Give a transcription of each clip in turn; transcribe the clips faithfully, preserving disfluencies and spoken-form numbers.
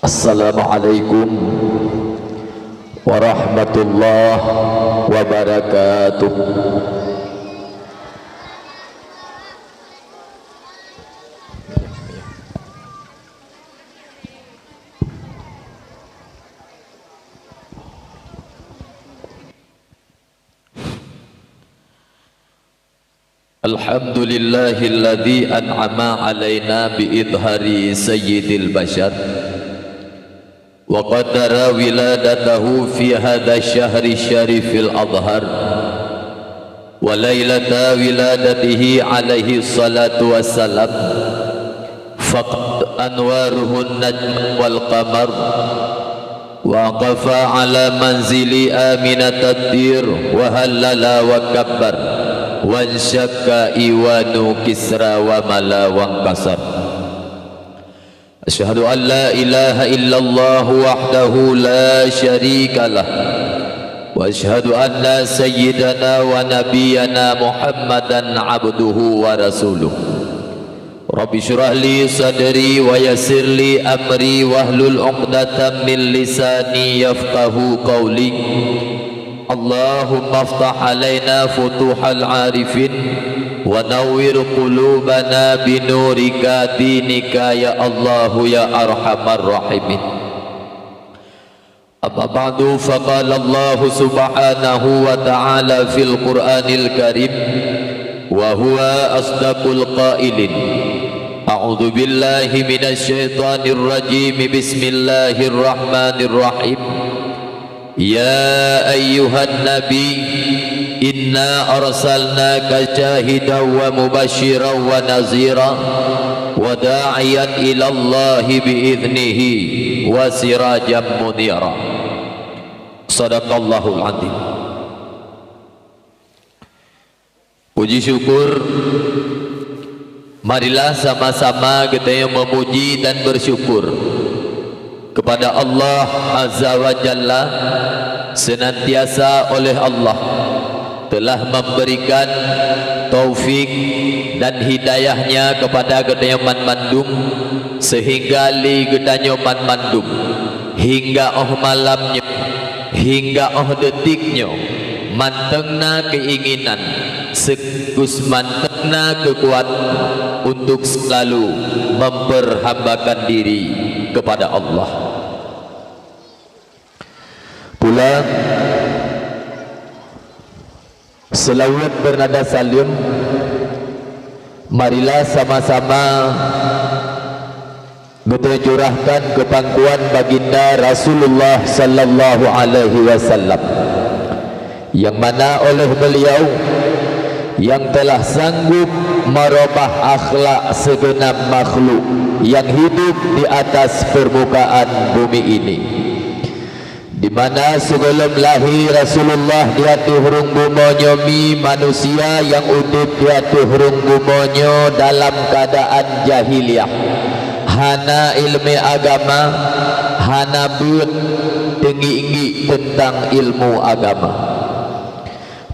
Assalamualaikum warahmatullahi wabarakatuh. Alhamdulillahilladzi an'ama alaina bi idhari sayyidil bashar wa qaddara wiladatahu fi hadza syahri syarifil adhar wa lailata wiladatihi alaihi salatu wassalam. Faqad anwaruhun najm wal qamar, wa qafa ala manzili Aminatad dir, wa hallala wa kabbar, wa syakka iwanu Kisra wa mala wa kasar. Asyhadu an la ilaha illallah wahdahu la syarika lah, wa asyhadu anna sayyidana wa nabiyyana Muhammadan abduhu wa rasuluh. Rabbi syrah li sadri wa yassir li amri wahlul 'uqdatam min lisani yafqahu qawli. Allahumma aftah alaina futuhal arifin wa nawwir qulubana binurika dinika ya Allahu ya arhamar rahimin. Amma ba'du, faqala Allahu subhanahu wa ta'ala fil Qur'anil Karim, wa huwa asdaqul qailin. A'udzu billahi minasy syaithanir rajim. Bismillahirrahmanirrahim. Ya ayyuhan nabi, inna arsalnaka syahidan wa mubasyiran wa nazira, wa da'iyan ilallahi bi idhnihi, wa sirajan munira. Sadaqallahul azim. Puji syukur, marilah sama-sama geutanyoe meumuji dan bersyukur kepada Allah Azza wa Jalla, senantiasa oleh Allah telah memberikan taufik dan hidayah-Nya kepada geutanyoe banmandum, sehingga lé geutanyoe banmandum hingga óh malam nyoe, hingga óh detik nyoe, mantong na keinginan, sekaligus mantong na keukuatan untuk selalu memperhambakan diri kepada Allah. Pula, seulaweuet beunada saleuem, marilah sama-sama geutanyoe curahkan keu pangkuan Baginda Rasulullah sallallahu alaihi wasallam, nyang mana oleh beliau nyang telah sanggup meurubah akhlak sigeunab makhluk nyang hidup di atas peurmukaan bumi ini. Di mana sigohlom lahé Rasulullah di ateueh rhueng bumoe nyoe mi manusia nyang udeb di ateueh rhueng bumoe nyoe dalam keuadaan jahiliyah, hana iéleumé agama, hana beuet teungiek-ngiek teuntang ilmu agama.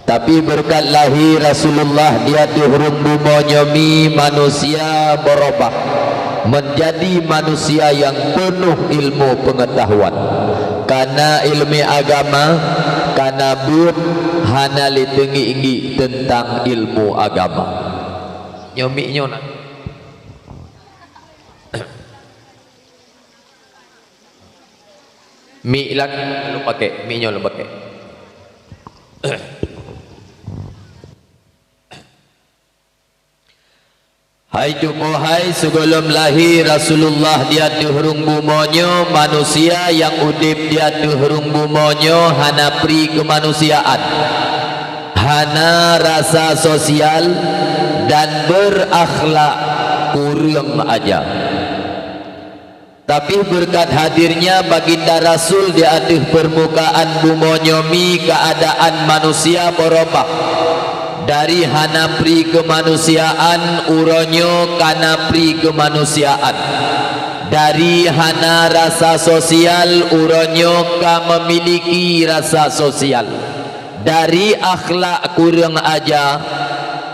Tapi beureukat lahé Rasulullah di ateueh rhueng bumoe nyoe mi manusia beurubah meunjadi manusia nyang peunoh ilmu peungeutahuan, kana iéleumé agama, kana beuet, hana lé teungiek-ngiek teuntang ilmu agama. Nyoe miek nyoe na. Miek lak lôn pakai, miek nyoe lôn pakai. Hai cupo hai, sigohlom lahé Rasulullah di ateueh rhueng bumoe nyoe, manusia nyang udeb di ateueh rhueng bumoe nyoe hana pri keumanusiaan, hana rasa sosial, dan beurakhlak kureueng aja. Tapi beureukat hadirnya Baginda Rasul di ateueh peurmukaan bumoe nyoe mi, keuadaan manusia beurubah dari hana pri keumanusiaan uroe nyoe kana pri keumanusiaan, dari hana rasa sosial uroe nyoe ka meumiliki rasa sosial, dari akhlak kureueng aja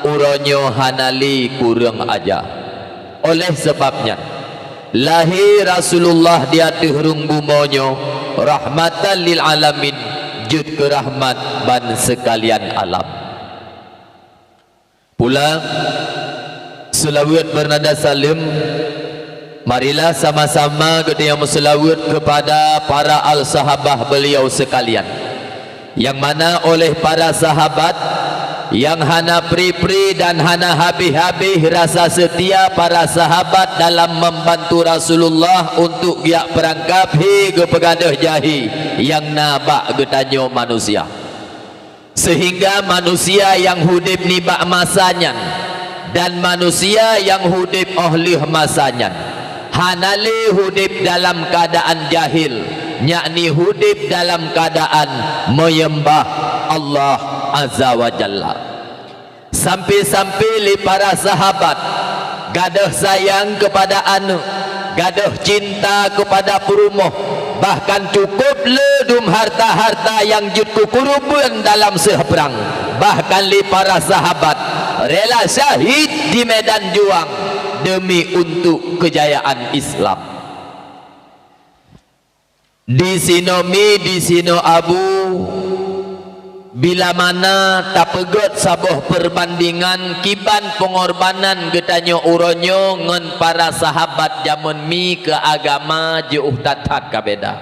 uroe nyoe hana lé kureueng aja. Oleh sabab nyan, Lahé Rasulullah di ateueh rhueng bumoe nyoe rahmatan lil alamin, jeuet keu rahmat ban seukalian alam. Pulang, seulaweuet beunada saleuem, marilah sama-sama geutanyoe meuseulaweuet keupada para al-sahabah beliau seukalian, nyang mana oleh para sahabat nyang hana pri-pri dan hana habéh-habéh rasa seutia para sahabat dalam membantu Rasulullah untuk geujak peurangkab hé geupeugadôh jahé nyang na bak geutanyoe manusia. Seuhingga manusia nyang udeb nibak masa nyan dan manusia nyang udeb óh lheueh masa nyan hana lé udeb dalam keuadaan jahil, yakni udeb dalam keuadaan meuyeumbah Allah Azza wa Jalla. Sampai-sampai lé para sahabat gadôh sayang keupada aneuëk, gadôh cinta keupada peurumoh, bahkan cukup le dum harta-harta nyang jeuet keu keureubeuen dalam seuh prang. Bahkan lé para sahabat rela syahid di medan juang demi untuk keujayaan Islam. Disinoe mi, disinoe abu, bila mana tapeugét saboh peurbandingan kiban peungorbanan geutanyoe uroe nyoe ngon para sahabat jameun mi keu agama jiôh that-that ka beda.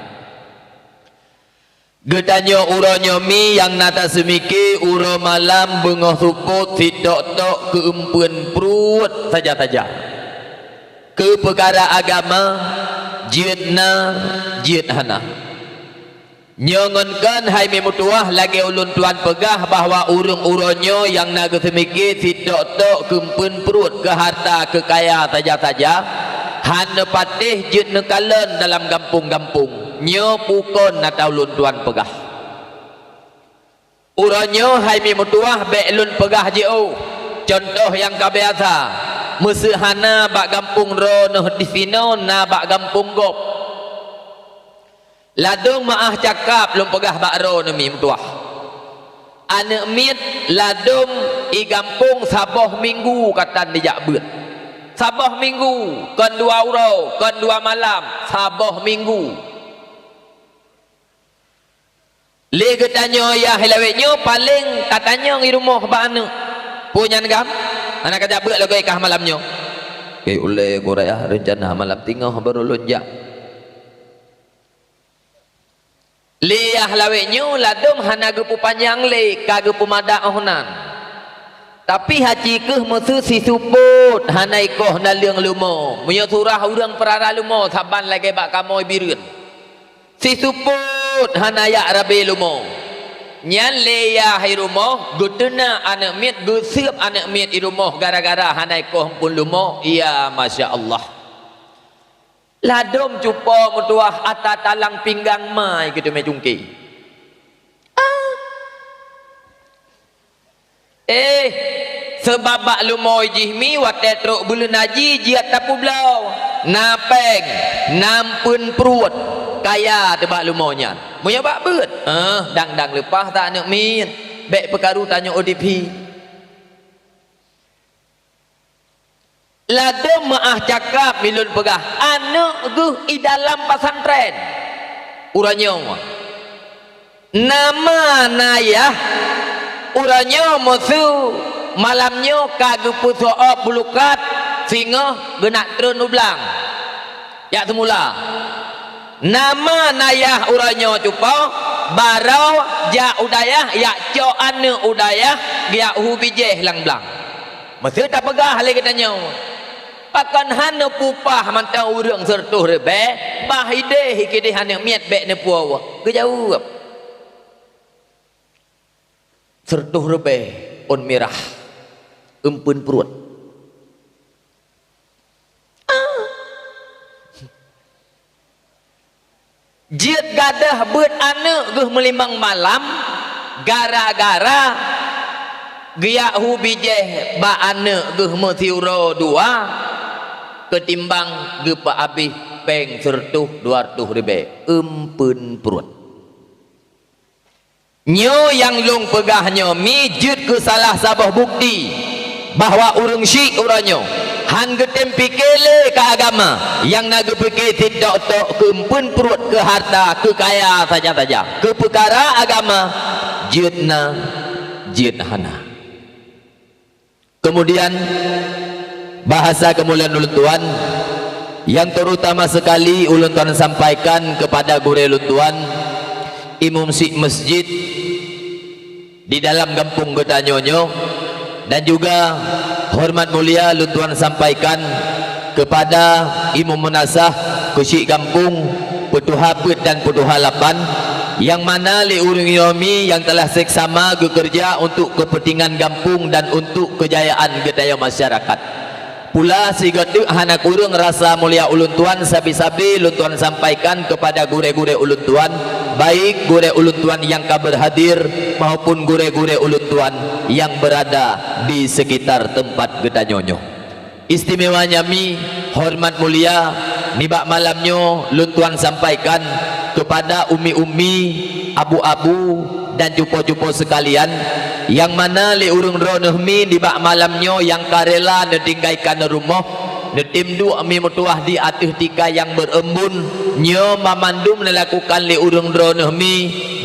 Geutanyoe uroe nyoe mi nyang na taseumike uroe malam beungoh seupôt sitok-tok keu eumpeuen pruet saja-saja. Keu peukara agama, jeuet na, jeuet hana. Nyoe ngon kon hai mi meutuwah lagée ulôn tuan peugah bahwa ureuëng uroe nyoe nyang na geuseumike sitok-tok keu eumpeuen pruet keu harta keu kaya saja-saja, hana patéh jeuet neukalon dalam gampông-gampông. Nyoe peue kon ata ulôn tuan peugah. Uroe nyoe hai mi meutuwah bék lôn peugah jiôh. Cuntoh nyang ka biasa, meuseuhana bak gampông droeneuh disinoe na bak gampông gob. Ladôm meuáh cakab lôn peugah bak droeneuh mi meutuwah. Aneuëk miet ladôm i gampông saboh minggu ka tan jijak beuet. Saboh minggu, kon dua uroe, kon dua malam, saboh minggu. Lé geutanyoe yah lawét nyoe paleng tatanyong i rumoh bak aneuëk. Peue nyan gam? Hana ka jak beuet lagée kah malam nyoe. Keu ulée gurayah reuncana malam teungoh barô lôn jak. Lé yah lawét nyoe ladôm hana geupeupanyang lé ka geupeumadah óh nan. Tapi aci kheueh meuseu sisupôt hana ikoh naleueng leumo. Meunyoe surah ureuëng peurara leumo saban lagée bak kamoe bireuen. Sisupôt hana jak rabe leumo. Nyan lé yah i rumoh geuteuna aneuëk miet, geuseueb aneuëk miet i rumoh gara-gara hana ikoh eumpeuen leumo. Ya masya Allah. Ladôm cupo meutuwah ata talang pinggang mai geuteumé cungke. Ah! Eh, seubab bak leumo jih mi watée trok buleuen haji jeuet tapeubloe. Na péng, na eumpeuen pruet, kaya teuh bak leumo nyan. Meunyoe bak beuet, eh, dang-dang leupah that aneuëk miet, bék peukaru tanyoe udeb hi. Ladôm meuáh cakab mi lôn peugah, aneuëk geuh i dalam pesantren. Uroe nyoe, nama na yah, uroe nyoe meuseu malam nyoe ka geupeusoe bulukat singoh geunak treun u blang. Jak seumula. Nama na yah uroe nyoe cupo, barô jak u dayah, jak cok aneuëk u dayah, jak hu bijéh lam blang. Meuseu tapeugah lé geutanyoe, pakon hana peupah mantong ureuëng sireutôh ribée, bah idéh i keudeh aneuëk miet bék neupuwoe? Geujaweueb, sireutôh ribée ôn mirah, eumpeuen pruet. Ah! Jeuet gadôh beuet aneuëk geuh meulimong malam, gara-gara geujak hu bijéh bak aneuëk geuh meusiuroe dua, keutimbang geupeuabéh péng sireutôh dua reutôh ribée, eumpeuen pruet. Nyoe nyang lôn peugah nyoe mi jeuet keu salah saboh bukeuti bahwa ureuëng syiek uroe nyoe Han geutem pike lé keu agama, nyang na geupike cit tok-tok keu eumpeuen pruet, keu harta, keu kaya saja-saja. Keu peukara agama, jeuet na, jeuet hana. Kemudian, bahasa keumuliaan ulôn tuan, nyang terutama sekali ulôn tuan sampaikan kepada gurée ulôn tuan, imum syik masjid, di dalam gampông geutanyoe nyoe, dan juga hormat mulia lôn tuan sampaikan kepada imum meunasah keuchik gampông, peutuha peuet dan peutuha lapan, nyang mana lé ureuëng nyoe mi nyang telah seksama geukeureuja untuk keupeuntingan gampông dan untuk keujayaan geutanyoe masyarakat. Pula sigoe teuk hana kureueng rasa mulia ulôn tuan sabe-sabe lôn tuan sampaikan kepada gurée-gurée ulôn tuan, baik gurée ulôn tuan nyang ka beurhadir maupun gurée-gurée ulôn tuan nyang beurada di seukitar teumpat geutanyoe nyoe. Istimewa nyami, hormat mulia, nibak malam nyoe lôn tuan sampaikan kepada umi-umi, abu-abu, dan cupo-cupo seukalian, nyang mana lé ureuëng droeneueh mi nibak malam nyoe nyang ka rela neutinggaikan rumoh, neutem duek mi meutuwah di ateueh tika nyang beureumbun, nyoe mamandum neulakukan lé ureuëng droeneueh mi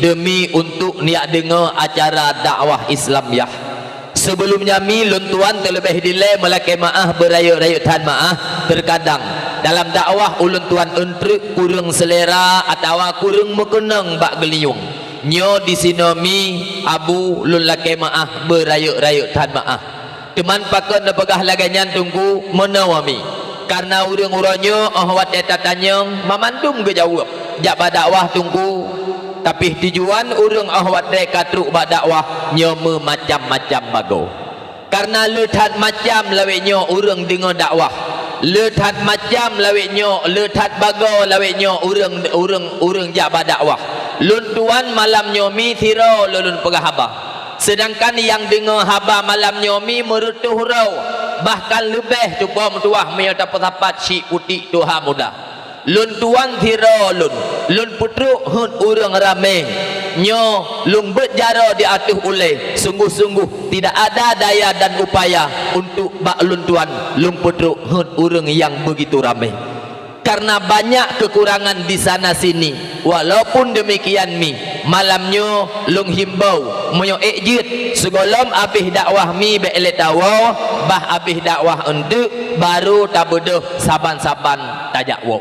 deumi untuk neujak deungoe acara dakwah Islamiyah. Sibeulom nyami lôn tuan teuleubeh dilée meulakée meuáh beurayeuk-rayeuk that meuáh, teukadang dalam dakwah ulôn tuan eunteuk kureueng seulera atawa kureueng meukeunong bak geulinyueng. Nyoe disinoe mi abu lôn lakée meuáh beurayeuk-rayeuk that meuáh. Teuman pakon neupeugah lagée nyan teungku meunoe mi. Kareuna ureuëng uroe nyoe óh watée tatanyong mamandum geujaweueb jak bak dakwah teungku. Tapi tujuan ureuëng óh watée ka trok bak dakwah nyoe meumacam-macam bagoe. Kareuna le that macam lawét nyoe ureuëng deungoe dakwah, le that macam lawét nyoe, le that bagoe lawét nyoe ureuëng, ureuëng, ureuëng jak bak dakwah. Lôn tuan malam nyoe mi sidroe lôn peugah haba. Seudangkan nyang deungoe haba malam nyoe mi meureutoh droe, bahkan leubeh cupo meutuwah meunyoe tapeusapat syik putik tuha muda. Lôn tuan sidroe lôn, lôn peutrok heuet ureuëng ramé. Nyoe lôn beuet jaroe di ateueh ulée, sungguh-sungguh tidak ada daya dan upaya untuk bak lôn tuan lôn peutrok heuet ureuëng nyang beugitu ramé. Kareuna banyak keukurangan di sana sini, walaupun deumikian mi, malam nyoe lôn himbau, meunyoe ék jeuet, sigohlom abéh dakwah mi bék lé tawoe, bah abéh dakwah eunteuk, barô tabeudôh saban-saban tajak woe.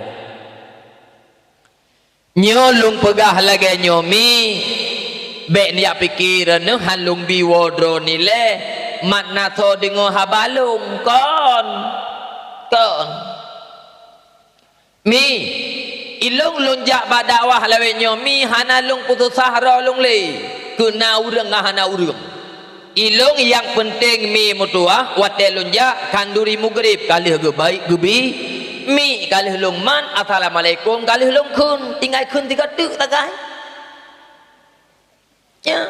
Nyoe lôn peugah lagée nyoe mi, bék neujak pike droeneueh han lôn bi woe droeneueh lé, mat na soe deungoe haba lôn, kon, kon. Mi, ilôn lôn jak bak dakwah lawét nyoe mi hana lôn peususah droe lôn lé, keu na ureuëng ngon hana ureuëng. Ilôn nyang peunteng mi meutuwah watée lôn jak khanduri mugrib ka lheueh geubai geubi, mi ka lheueh lôn mat, assalamualaikum ka lheueh lôn kheun, tinggai kheun sigoe teuk sagai. Ya.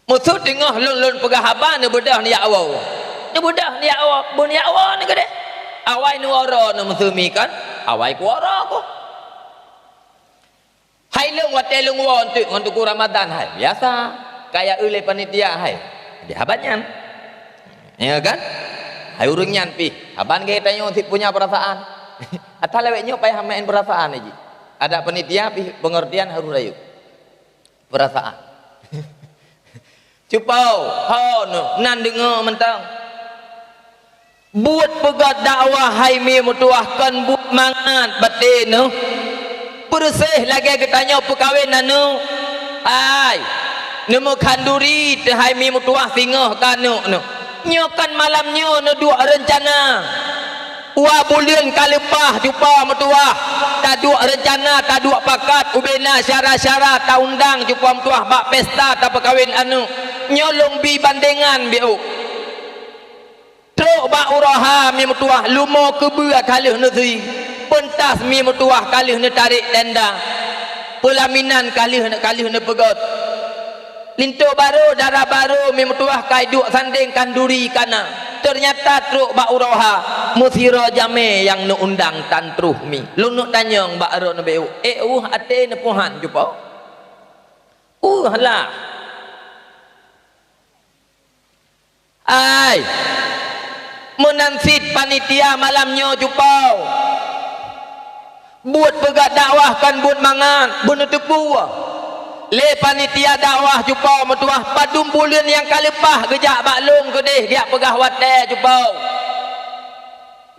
Meuseu teungoh lôn, lôn peugah haba neubeudôh neujak woe. Neubeudôh neujak woe, beu neujak woe neuh keudeh. Awai neuwoe droeneuh meuseu mi kan, awai kuwoe droe ku. Hai lôn watée lôn woe eunteuk ngon Teungku Ramadhan hai, biasa. Kaya eu lé panitia hai. Di haba nyan. Ya kan? Hai ureuëng nyan pih, haba geutanyoe sit punya peurasaan. Ata lawét nyoe payah maén peurasaan ji. Ada panitia pih pengertian harus rayeuk. Peurasaan. Cupo, ho neuh, nan deungoe mantong. Buet peugét dakwah hai mi meutuwah kon buet mangat batée neuh. Peureuséh lagée geutanyoe peukawen aneuk. Hai, neumeu khanduri teuh hai mi meutuwah singoh keu aneuk neuh. Nyoe kon malam nyoe neuduek reuncana. Dua buleuen ka leupah cupo meutuwah, taduek reuncana, taduek pakat, ubena syara-syara, taundang cupo meutuwah bak pesta tapeukawen aneuk. Nyoe lôn bi bandengan biôh. Trok bak uroe ha mi meutuwah, lumo keubeue ka lheueh neusui, peuntas mi meutuwah ka lheueh neutarek tenda, peulaminan ka lheueh, ka lheueh neupeugét. Linto barô, dara barô mi meutuwah ka iduek sandeng khanduri kana. Teunyata trok bak uroe ha, meusidroe jamé nyang neuundang tan troh mi. Lôn neuk tanyong bak droeneuh bék, ék ueh até neupeuhan cupo? Ueh lah. Ai! Meunan cit panitia malam nyoe cupo. Buet peugah dakwah kon buet mangat, beuneuteupeu. Lé panitia dakwah cupo meutuah padum buleuen nyang ka leupah geujak bak lôn keudeh geujak peugah watée cupo.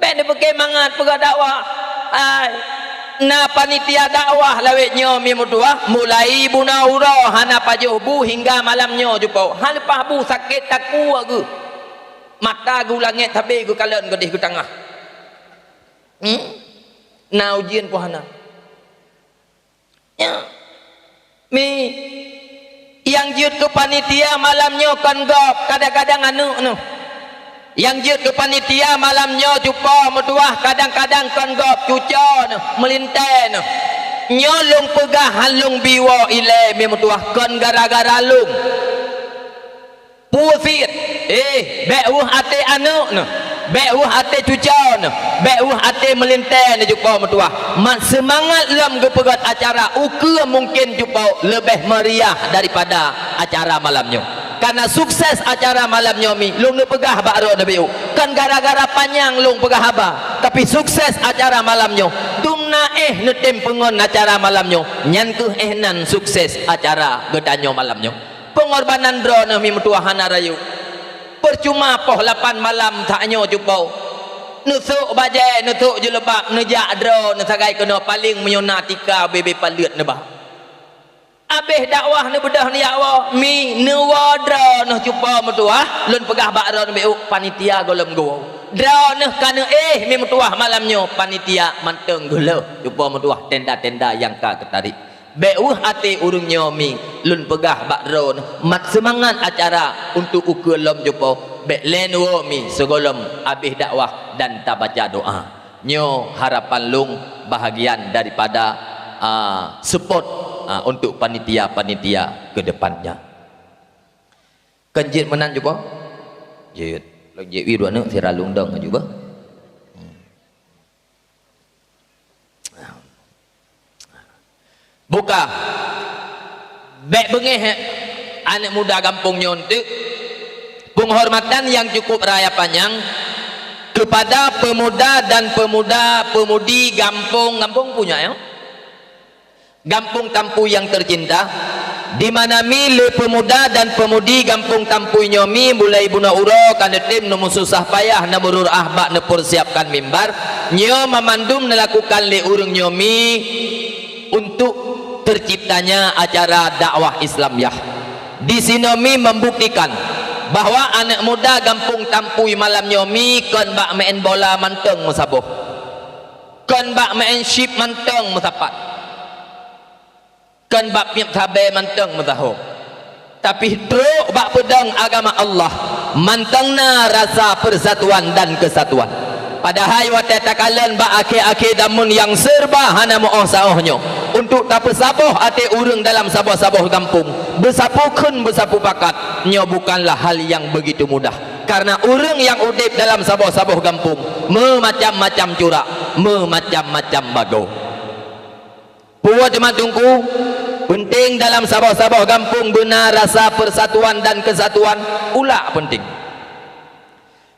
Bék neupiké mangat peugah dakwah. Hai, na panitia dakwah lawét nyoe mi meutuah, mulai bunoe uroe hana pajoh bu hingga malam nyoe cupo. Han leupah bu sakét takue geuh. Mata geuh langét sabé geukalon keudeh geutangah. Hmm? Na ujeuen pun hana. Nyoe. Mi, nyang jeuet keu panitia malam nyoe kon gob, kadang-kadang aneuk neuh. Nyang jeuet keu panitia malam nyoe cupo meutuah, kadang-kadang kon gob, cuco neuh, meulintée neuh. Nyoe lôn peugah han lôn bi woe ilée mi meutuah, kon gara-gara lôn. Peue cit, eh, bék weueh até aneuk neuh, bék weueh até cuco neuh, bék weueh até meulintée neuh cupo meutuah. Mat seumangat lom geupeugét acara ukeue mungken cupo leubeh meriah daripada acara malam nyoe. Karena sukses acara malam nyoe mi, lôn neupeugah bak droe neubiu. Kon gara-gara panyang lôn peugah haba, tapi sukses acara malam nyoe. Dum na éh neutem peungon acara malam nyoe, nyan keuh éh nan sukses acara geutanyoe malam nyoe. Peungorbanan droeneuh mi meutuah hana rayeuk. Peucuma poh lapan malam that nyoe cupo. Neusok bajée, neusok jilbab, neujak droeneuh sagai keunoe paleng meunyoe na tika bebe paleuet neuba. Abéh dakwah neubeudôh neujak woe, mi neuwoe droeneuh cupo meutuah, lôn peugah bak droeneuh bék panitia gohlom geuwoe. Droeneuh ka neuéh mi meutuah malam nyoe panitia mantong geuh lheueh cupo meutuah tenda-tenda nyang ka geutarék. Bék weueh até ureuëng nyoe mi, lôn peugah bak droeneuh, mat seumangat acara untuk ukeue lom cupo, bék lé neuwoe mi sigohlom abéh dakwah dan tabaca doa. Nyoe harapan lôn bahagian daripada, a, support, a, untuk panitia-panitia ke depannya. Kon jeuet meunan cupo? Jeuet. Lôn jeuet wih droeneuh sira lôn dong cupo. Buka. Bék beungéh aneuk muda gampông nyoe teuk. Penghormatan yang cukup raya panjang kepada pemuda dan pemuda pemudi gampông, gampông punya ya. Gampông Tampui yang tercinta, di mana mi lé pemuda dan pemudi gampông Tampui nyoe mi mulai bunoe uroe ka neutem neumeususah payah neumeururoh bak neupeusiapkan mimbar, nyoe mamandum neulakukan lé ureuëng nyoe mi untuk terciptanya acara dakwah Islamiah. Di sinoe mi membuktikan bahwa aneuk muda gampông Tampui malam nyoe mi kon bak maén bola mantong meusaboh. Kon bak maén chip mantong meusapat. Kon bak piep sabée mantong meusaho. Tapi trok bak peudong agama Allah, mantong na rasa persatuan dan kesatuan. Padahai watée takalon bak akhé-akhé damun nyang serba hana meuoh saoh nyoe, untuk tapeusaboh até ureuëng dalam saboh-saboh gampông, beusapeue kheun beusapeue pakat, nyoe bukanlah hal nyang begitu mudah. Karena ureuëng nyang udeb dalam saboh-saboh gampông, meumacam-macam curak, meumacam-macam bagoe. Puwoe teuma teungku, peunteng dalam saboh-saboh gampông beuna rasa persatuan dan kesatuan, ulak peunteng.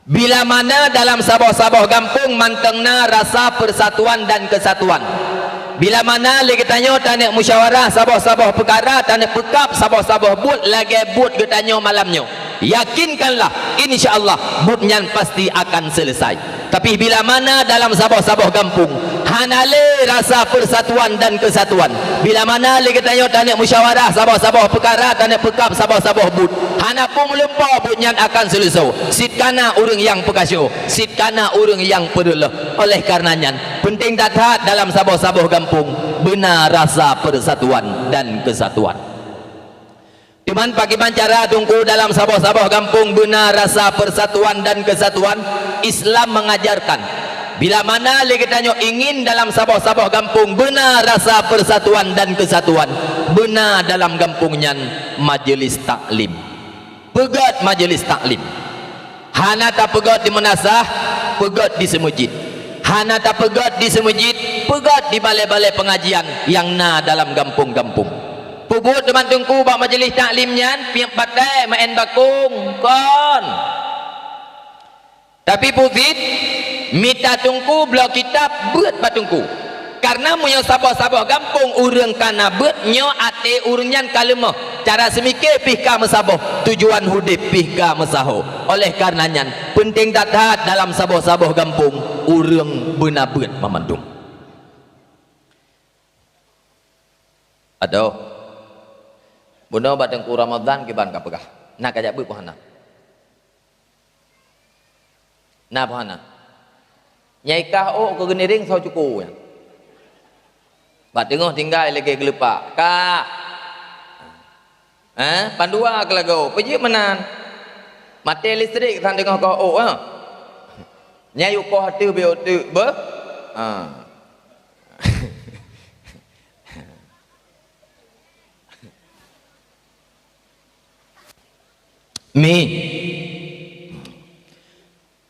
Bila mana dalam saboh-saboh gampông mantong na rasa persatuan dan kesatuan. Bila mana lé geutanyoe taneuk musyawarah saboh-saboh peukara, taneuk peukab saboh-saboh buet lagée buet geutanyoe malam nyoe. Yakinkanlah, insya Allah, buet nyan pasti akan selesai. Tapi bila mana dalam saboh-saboh gampông hana lé rasa persatuan dan kesatuan, bila mana lé geutanyoe taneuk musyawarah saboh-saboh peukara, taneuk peukab saboh-saboh buet, hana peue meulumpoe buet nyan akan seuleusoe. Cit kana ureuëng nyang peukasoe, cit kana ureuëng nyang peureuloh. Oleh karena nyan, peunteng that-that dalam saboh-saboh gampông beuna rasa persatuan dan kesatuan. Cuman pakriban cara teungku dalam saboh-saboh gampông beuna rasa persatuan dan kesatuan, Islam mengajarkan, bila mana lé geutanyoe ingin dalam saboh-saboh gampông beuna rasa persatuan dan kesatuan, beuna dalam gampông nyan majelis taklim. Peugét majelis taklim. Hana tapeugét di meunasah, peugét di seumeujid. Hana tapeugét di seumeujid, peugét di balée-balée peungajian nyang na dalam gampông-gampông. Peubuet teuma teungku bak majelis taklim nyan piep batée maén bakong, kon. Tapi peue cit, mita teungku bloe kitab beuet bak teungku. Kareuna meunyoe saboh-saboh gampông ureuëng ka na beuet, nyoe até ureuëng nyan ka leumoh. Cara seumike pih ka meusaboh, tujuan udeb pih ka meusaho. Oleh kareuna nyan, peunteng that-that dalam saboh-saboh gampông ureuëng beuna beuet banmandum. Adoh. Bunoe bak Teungku Ramadhan kiban ka peugah. Na ka jak beuet peue hana? Na peue hana? Nyai kah ôk keu geuniring soe cuko nyan. Bak teungoh tinggai lagée geuleupak. Kah. Eh, pandua keulagoe. Peue jeuet meunan? Maté listrik sang teungoh kah ôk, ha? Nyai ukoh ateueh beu teuk beuh. Ha. Mi.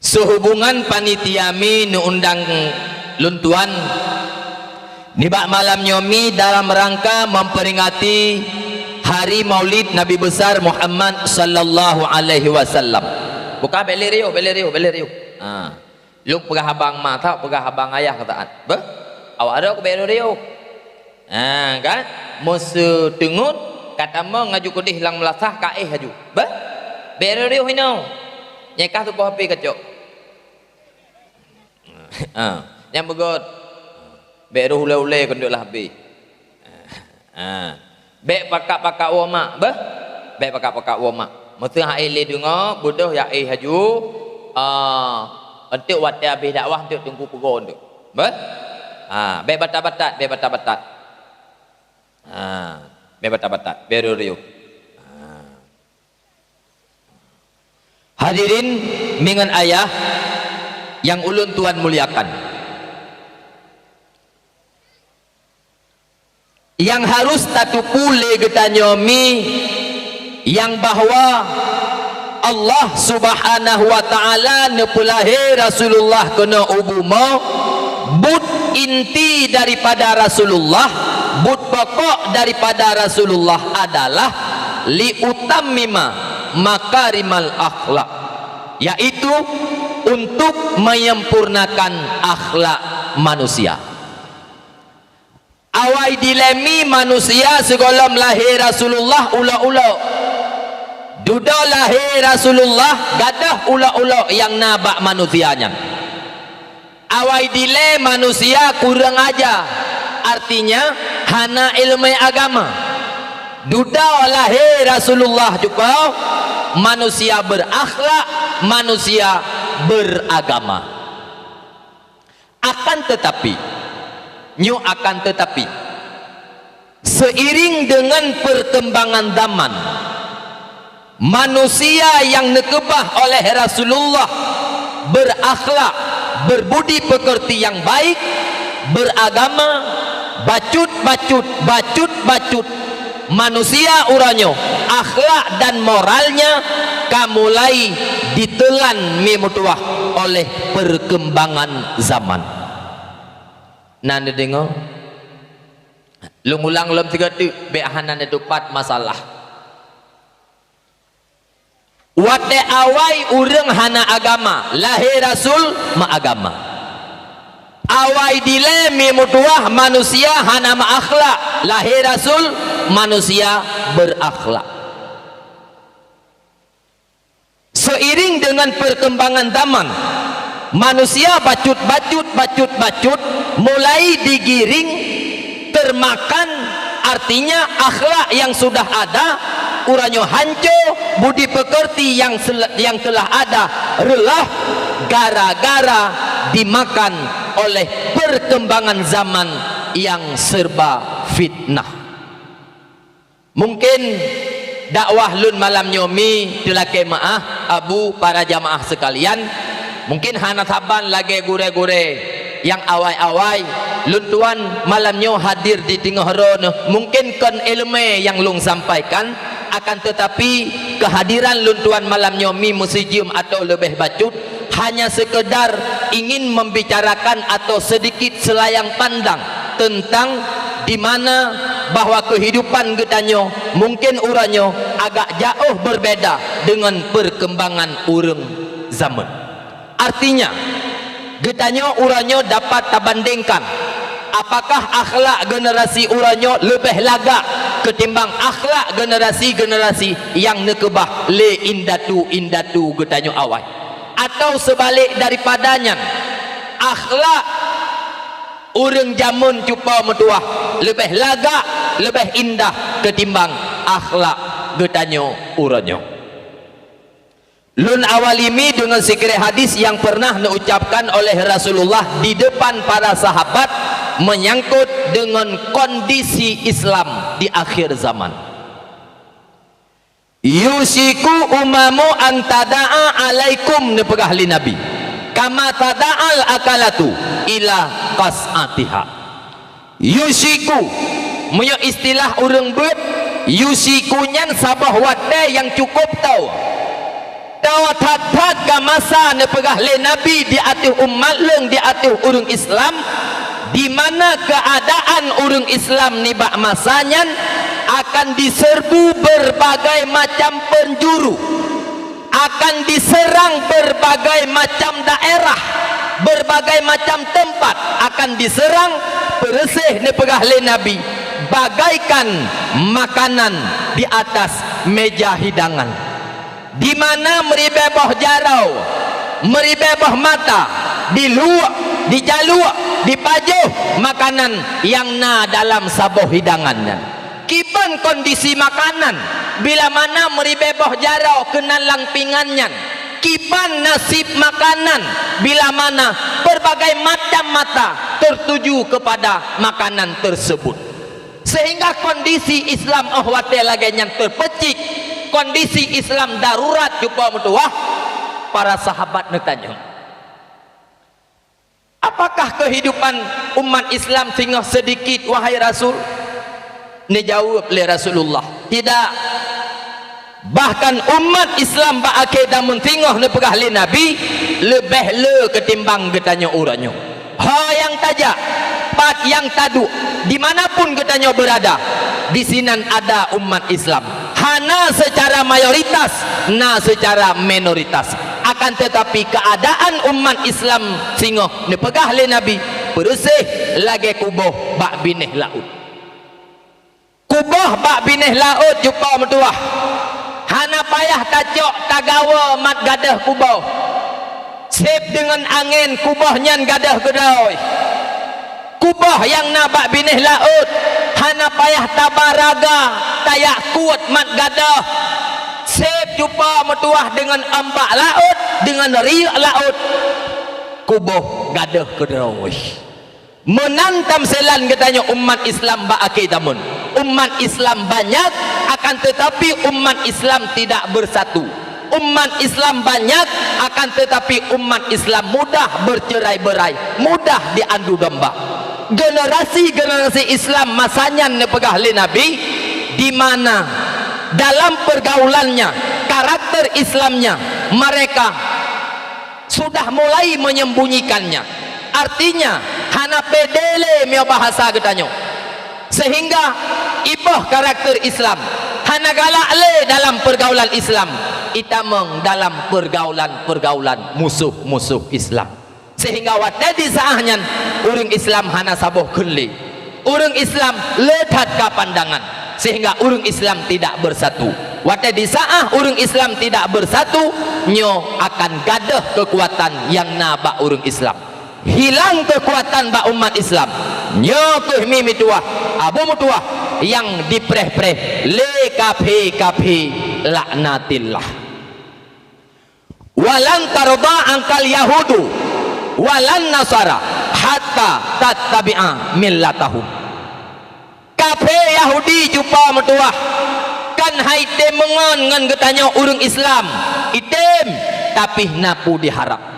Seuhubongan panitia mi neuundang lôn tuan nibak malam nyoe mi dalam rangka memperingati Hari Maulid Nabi Besar Muhammad sallallahu alaihi wasallam. Buka bele riuh, bele riuh, bele riuh. Ha. Lôn peugah abang ma that, peugah abang ayah ka taát. Beuh? Awak droe keu bék riuh-riuh. Ha, kan? Meuseuteungeut, ka tamong laju keudeh lam meulasah ka éh laju. Beuh? Bék riuh-riuh inoe. Nyai kah tupoh api kacok. Ha, nyang beugöt. Bék riuh ulée-ulée keuneuk lah habéh. Ha. Bék pakak-pakak woe mak, beuh? Bék pakak-pakak woe mak. Meuseuh hana lé deungoe, beudôh jak éh laju, ah, eunteuk watée habéh dakwah eunteuk teungku peugoe eunteuk. Beuh? Ha, bék batat-batat, bék batat-batat. Ha, bék batat-batat, bék riuh-riuh. Ha. Hadirin mi ngon ayah nyang ulôn tuan muliakan. Nyang harôh tateupeue lé geutanyoe mi nyang bahwa Allah Subhanahu wa Ta'ala neupeulahé Rasulullah keunoe u bumoe, buet inti daripada Rasulullah, buet pokok daripada Rasulullah adalah liutammima makarimal akhlak, yaitu untuk menyempurnakan akhlak manusia. Awai dilée mi manusia sigohlom lahé Rasulullah ulok-ulok. Dudoe lahé Rasulullah gadôh ulok-ulok nyang na bak manusia nyan. Awai dilée manusia kureueng aja, artinya hana iéleumé agama. Dudoe lahé Rasulullah cuko, manusia berakhlak, manusia beragama. Akan tetapi, nyoe akan tetapi, seiring dengan perkembangan zaman, manusia nyang neukeubah oleh Rasulullah berakhlak, berbudi pekerti nyang baik, beragama, bacut-bacut, bacut-bacut, manusia uroe nyoe, akhlak dan moralnya ka mulai diteulan meutuwah oleh perkembangan zaman. Na neudeungoe? Lôn ulang lom sigoe teuk, bék hana neutupat masalah. Watée awai ureuëng hana agama, lahé rasul meuagama. Awai dilée mi meutuwah manusia hana meuakhlak, lahé rasul manusia berakhlak. Seiring dengan perkembangan zaman, manusia bacut-bacut, bacut-bacut, mulai digiring termakan, artinya akhlak yang sudah ada, uroe nyoe hanco, budi pekerti yang sel-, yang telah ada reulah gara-gara dimakan oleh perkembangan zaman yang serba fitnah. Mungkin dakwah lôn malam nyoe mi teulakée meuáh, Abu, para jamaah seukalian. Mungkin hana saban lagée gurée-gurée nyang awai-awai. Lôn tuan malam nyoe hadir di teungoh droeneuh, mungkin kon iéleumé nyang lôn sampaikan, akan teutapi keuhadiran lôn tuan malam nyoe mi meusijeuem atawa leubeh bacut, hanya sekedar ingin membicarakan atau sedikit selayang pandang tentang di mana bahwa kehidupan geutanyoe mungkin uroe nyoe agak jauh berbeda dengan perkembangan ureuëng zaman. Artinya, geutanyoe uroe nyoe dapat tabandingkan, apakah akhlak generasi uroe nyoe leubeh lagak ketimbang akhlak generasi-generasi nyang neukeubah lé indatu-indatu geutanyoe awai? Atau seubalik daripada nyan, akhlak ureuëng jameun cupa meutuwah leubeh lagak, leubeh indah ketimbang akhlak geutanyoe uroe nyoe? Lôn awali mi deungon sikrek hadis nyang pernah neucapkan oleh Rasulullah di depan para sahabat menyangkut deungon kondisi Islam di akhir zaman. "Yusyiku umamu an tada'a alaikum," neupeugah lé Nabi, "kama tada'al akalatu ila qas'atiha." Yusyiku, meunyoe istilah ureuëng beuet, yusyiku nyan saboh watée nyang cukup toe. Toe that-that ka masa neupeugah lé Nabi di ateueh umat lôn, di ateueh ureuëng Islam, di mana keuadaan ureuëng Islam nibak masa nyan akan diseurbu beureubagai macam peunjuru, akan diseurang beureubagai macam daerah, beureubagai macam teumpat akan diseurang, peureuséh neupeugah lé Nabi, bagaikan makanan di atas meja hidangan. Di mana meuribée boh jaroe, meuribée boh mata, diluek, dijaluek, dipajoh makanan nyang na dalam saboh hidangan nyan. Kiban kondisi makanan, bila mana meuribée boh jaroe keunan lam pingan nyan? Kiban nasib makanan, bila mana beureubagai macam mata teutuju keupada makanan teuseubut? Seuhingga kondisi Islam óh watée lagée nyan teupeucit, kondisi Islam darurat cupa meutuwah, para sahabat neutanyong, "Apakah keuhidupan umat Islam singoh seudikit, wahai Rasul?" Neujaweueb lé Rasulullah, "Tidak. Bahkan umat Islam bak akhé zaman singoh," neupeugah lé Nabi, "leubeh le keutimbang geutanyoe uroe nyoe. Ho nyang tajak, pat nyang taduek, di mana pun geutanyoe beurada, disinan ada umat Islam. Hana seucara mayoritas, na seucara minoritas. Akan teutapi, keuadaan umat Islam singoh," neupeugah lé Nabi, "peureuséh lagée kuboh bak binéh laôt." Kuboh bak binéh laôt cupa meutuwah. Hana payah tacok tagawoe mat gadôh kuboh. Seb deungon angén kuboh nyan gadôh keudroe. Kuboh nyang na bak binéh laôt hana payah taba raga, tajak kuet mat gadôh. Seb cupa meutuwah deungon ombak laôt, deungon riyeuk laôt, kuboh gadôh keudroe. Meunan tamsilan geutanyoe umat Islam bak akhé zaman. Umat Islam banyak, akan teutapi umat Islam tidak bersatu. Umat Islam banyak, akan teutapi umat Islam mudah bercerai-berai, mudah diadu domba. Generasi-generasi Islam masa nyan neupeugah lé Nabi, di mana dalam pergaulannya, karakter Islamnya, mereka sudah mulai menyembunyikannya. Artinya, hana pede lé meunyoe bahasa geutanyoe. Sehingga iboh karakter Islam hana galak lé dalam pergaulan Islam, itamong dalam pergaulan-pergaulan musoh-musoh Islam. Sehingga watée di saát nyan, ureuëng Islam hana saboh kheun lé. Ureuëng Islam le that ka pandangan, sehingga ureuëng Islam tidak bersatu. Watée di saát ureuëng Islam tidak bersatu, nyoe akan gadôh keukuatan nyang na bak ureuëng Islam. Hilang keukuatan bak umat Islam. Nyoe kheueh mi meutuwah, abu meutuwah nyang dipreh-preh lé kaphé-kaphé laknatillah. "Walan tardha angkal yahudu walan nasara hatta tattabi'a millatahum." Kaphé Yahudi cupa meutuwah, kan han item meungon ngon geutanyoe ureuëng Islam, item, tapi na peue diharab.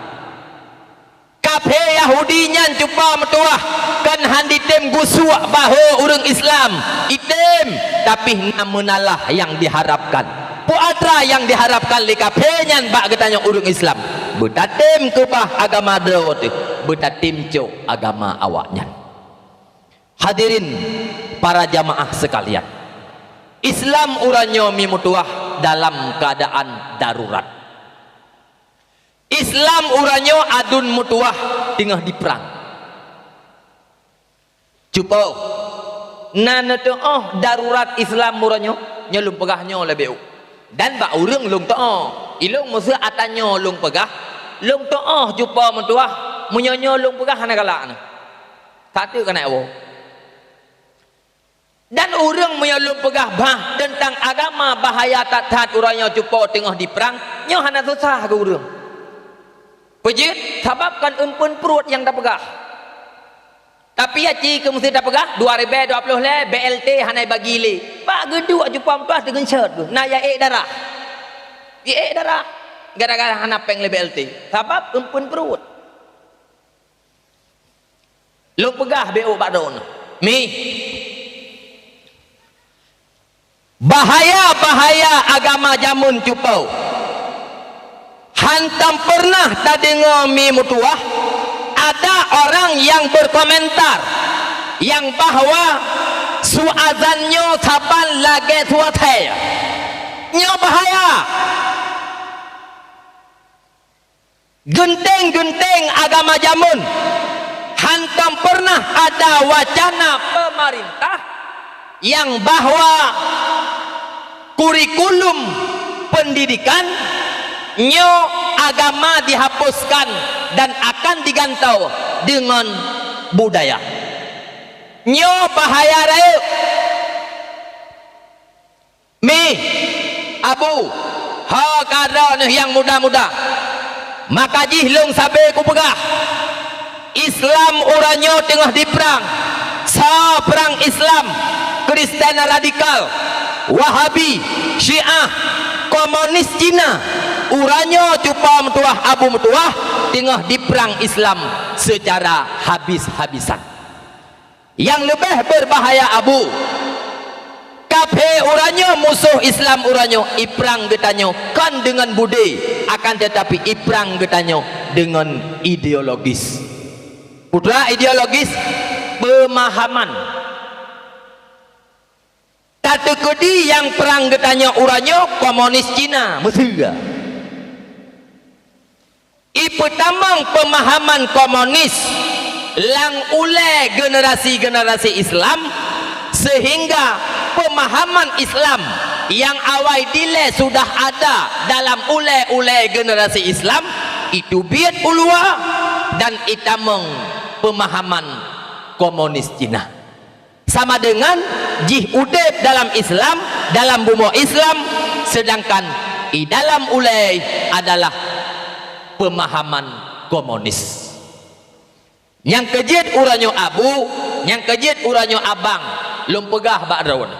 Kaphé Yahudi nyan cupa meutuwah, kan han item geusuek bahô ureuëng Islam, item, tapi na meunalah nyang diharabkan. Peue atra nyang diharabkan lé kaphé nyan bak geutanyoe ureuëng Islam? Beutatem keubah agama droe teuh, beutatem cok agama awaknyan. Hadirin para jamaah sekalian, Islam uroe nyoe mi meutuwah dalam keuadaan darurat. Islam uroe nyoe aduen meutuwah teungoh diprang. Cupo, na neuteu'oh darurat Islam uroe nyoe, nyoe lôn peugah nyoe leubeh ôk. Dan bak ureuëng lôn teu'oh, ilôn meuseu ata nyoe lôn peugah, lôn teu'oh cupo meutuwah, meunyoe nyoe lôn peugah hana galak neuh. Ka teuk keuneuk woe. Dan ureuëng meunyoe lôn peugah bah teuntang agama bahaya that-that uroe nyoe cupo teungoh diprang, nyoe hana susah keu ureuëng. Peue jeuet? Sabab kon eumpeuen pruet nyang tapeugah. Tapi aci keu meuseuti tapeugah, dua ribèe dua ploh lhèe B L T hana bagi lé. Bak geuduek cupo meutuwah teugeunseut geuh, na ya ék darah. Ya ék darah gara-gara hana péng lé B L T. Sabab eumpeuen pruet. Lôn peugah beu ôk bak droeneuh. Mi. Bahaya-bahaya agama jameun cupo. Hantom pernah tadeungoe mi meutuwah, ada orang yang berkomentar yang bahwa su azan nyoe saban lagèe su asèe. Nyoe bahaya. Geunteng-geunteng agama jameun, hantom pernah ada wacana pemerintah yang bahwa kurikulum pendidikan nyoe agama dihapuskan dan akan digantoe deungon budaya. Nyoe bahaya rayeuk. Mi, Abu, ho ka droeneuh nyang muda-muda. Maka jih lôn sabe kupeugah, Islam uroe nyoe teungoh diprang. Soe prang Islam, Kristen radikal, Wahabi, Syiah, komunis Cina. Uroe nyoe cupo meutuwah, Abu meutuwah, teungoh diprang Islam secara habis-habisan. Nyang leubeh beubahaya Abu, kaphé uroe nyoe musoh Islam uroe nyoe iprang geutanyoe kon deungon budé, akan teutapi iprang geutanyoe deungon ideologis. Peue treuk ideologis? Peumahaman. Tateukeudi nyang prang geutanyoe uroe nyoe komunis Cina, Mesir. Ipeutamong peumahaman komunis lam ulée generasi-generasi Islam, seuhingga peumahaman Islam nyang awai dilée sudah ada dalam ulée-ulée generasi Islam, iteubiet u luwa dan itamong peumahaman komunis Cina. Sama deungon jih udeb dalam Islam, dalam bumoe Islam, seudangkan i dalam ulée adalah peumahaman komunis. Nyang keujeuet uroe nyoe Abu, nyang keujeuet uroe nyoe Abang, lôn peugah bak droeneuh.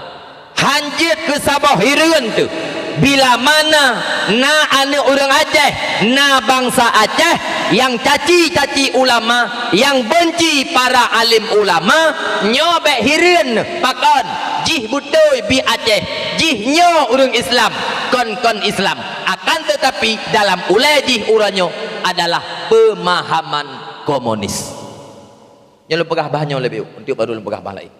Hanjeuet keu saboh hireuen teuh, bila mana na aneuëk ureuëng Aceh, na bansa Aceh nyang caci-caci ulama, nyang beunci para alim ulama, nyoe bék hireuen pakon jih beutôi bi Aceh, jih nyoe ureuëng Islam, kon-kon Islam. Akan teutapi dalam ulée jih uroe nyoe adalah peumahaman komunis. Nyoe lôn peugah bah nyoe leubeh, untuk baru lôn peugah bah laén.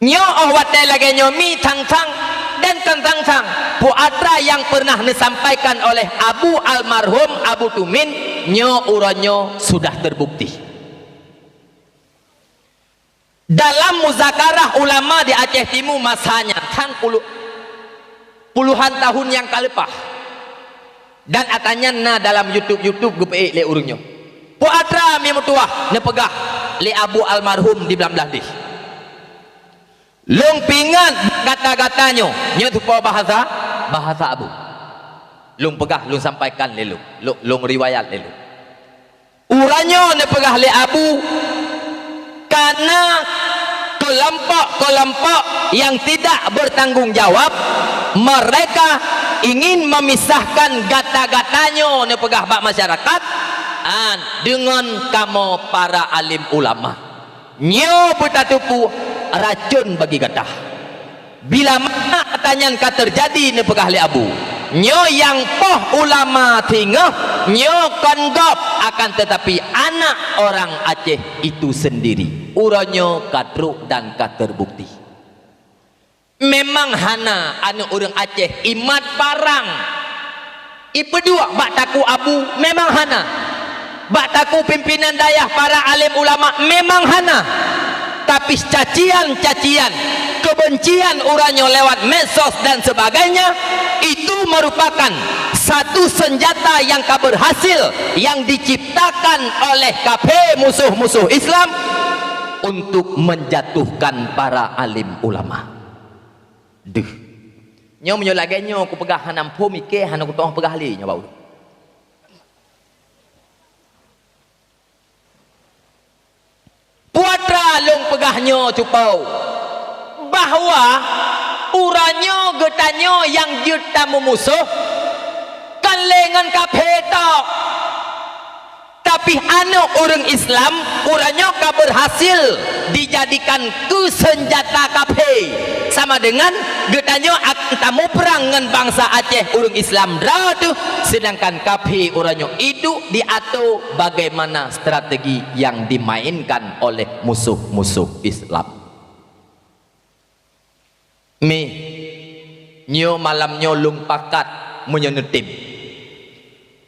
Nyoe óh watée lagée nyoe mi thang-thang dan kon thang-thang, peue atra nyang pernah neusampaikan oleh Abu almarhum Abu Tumin, nyoe uroe nyoe sudah terbukti. Dalam muzakarah ulama di Aceh Timu masa nyan, thang puluh, puluhan tahun nyang ka leupah. Dan atra nyan na dalam YouTube-YouTube geupeuék lé ureuëng nyoe. Peue atra mi meutuwah neupeugah lé Abu almarhum di Blang Blahdeh. Lôn peuingat gata-gata nyoe, nyoe tupo bahasa, bahasa Abu. Lôn peugah, lôn sampaikan lé lôn, lôn, lôn riwayat lé lôn. Uroe nyoe neupeugah lé Abu, kana keulompok-keulompok nyang tidak bertanggung jawab, mereka ingin memisahkan gata-gata nyoe neupeugah bak masyarakat, an, deungon kamoe para alim ulama. Nyoe beutateupeue racon bagi gata. Bila mana atra nyan ka teujadi neupeugah lé Abu, nyoe nyang poh ulama singoh, nyoe kon gob, akan teutapi anak orang Aceh itu sendiri. Uroe nyoe ka trok dan ka terbukti. Memang hana aneuëk ureuëng Aceh imat parang. Ipeuduek bak takue abu memang hana. Bak takue pimpinan dayah, para alim ulama memang hana. Tapi cacian-cacian, kebencian uroe nyoe lewat medsos dan sebagainya, itu merupakan satu senjata yang ka berhasil, yang diciptakan oleh kafé, musuh-musuh Islam, untuk menjatuhkan para alim ulama. Deuh. Nyoe meunyoe lagée nyoe kupeugah hana muphom, ikée hana kutoh peugah lé nyoe bak ulôn. Peue atra lôn peugah nyoe cupo, bahwa uroe nyoe geutanyoe nyang jeuet tameumusoh kon lé ngon kafé tok. Tapi aneuëk ureuëng Islam uroe nyoe ka berhasil dijadikan keu seunjata kafé, sama deungon geutanyoe akan tamuprang ngon bansa Aceh ureuëng Islam droe teuh, seudangkan kafé uroe nyoe iduek diato bagaimana strategi nyang dimainkan oleh musoh-musoh Islam. Mi, nyoe malam nyoe lôn pakat meunyoe neutem.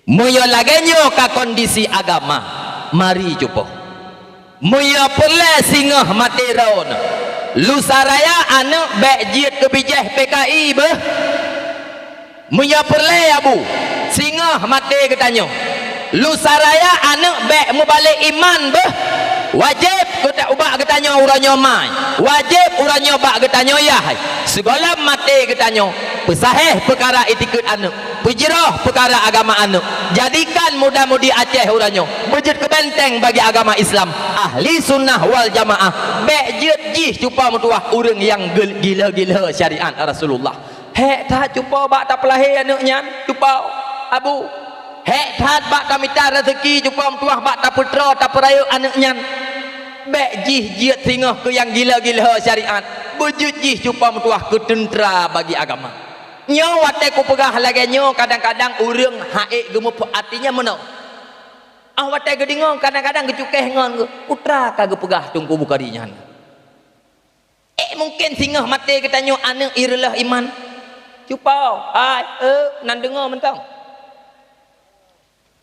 Meunyoe lagée nyoe ka kondisi agama, mari cupo. Meunyoe peureulée singoh maté droeneuh, lusa raya aneuëk bék jeuet keu bijéh P K I beuh. Meunyoe peureulée abu, singoh maté geutanyoe, lusa raya aneuëk bék mubalek iman beuh. Wajéb geuta-, ubak geutanyoe uroe nyoe mai, wajéb uroe nyoe bak geutanyoe yah. Sigohlom maté geutanyoe, peusahéh peukara itikeuet aneuëk, peujroh peukara agama aneuëk. Jadikan muda-mudi Aceh uroe nyoe beujeuet keu benteng bagi agama Islam, ahli sunnah wal jamaah. Bék jeuet jih cupo meutuwah ureuëng nyang gil-, gila-gila syariat Rasulullah. Hék that cupo bak tapeulahé aneuëk nyan, cupo, abu. Hék that bak tamita raseuki cupo meutuwah bak tapeutroe, tapeurayeuk aneuëk nyan. Bék jih jeuet singoh keu nyang gila-gila syariat, beujeuet jih cupo meutuwah keu teuntra bagi agama. Nyoe watée kupeugah lagée nyoe, kadang-kadang ureuëng ha'ék geumuphom, artinya meunoe. Ah, watée geudeungoe kadang-kadang geucukéh ngon geu-, peue atra ka geupeugah Teungku Bukhari nyan. Eh, mungken singoh maté geutanyoe aneuëk ireuleuh iman. Cupo, hai, eh, nan deungoe mantong.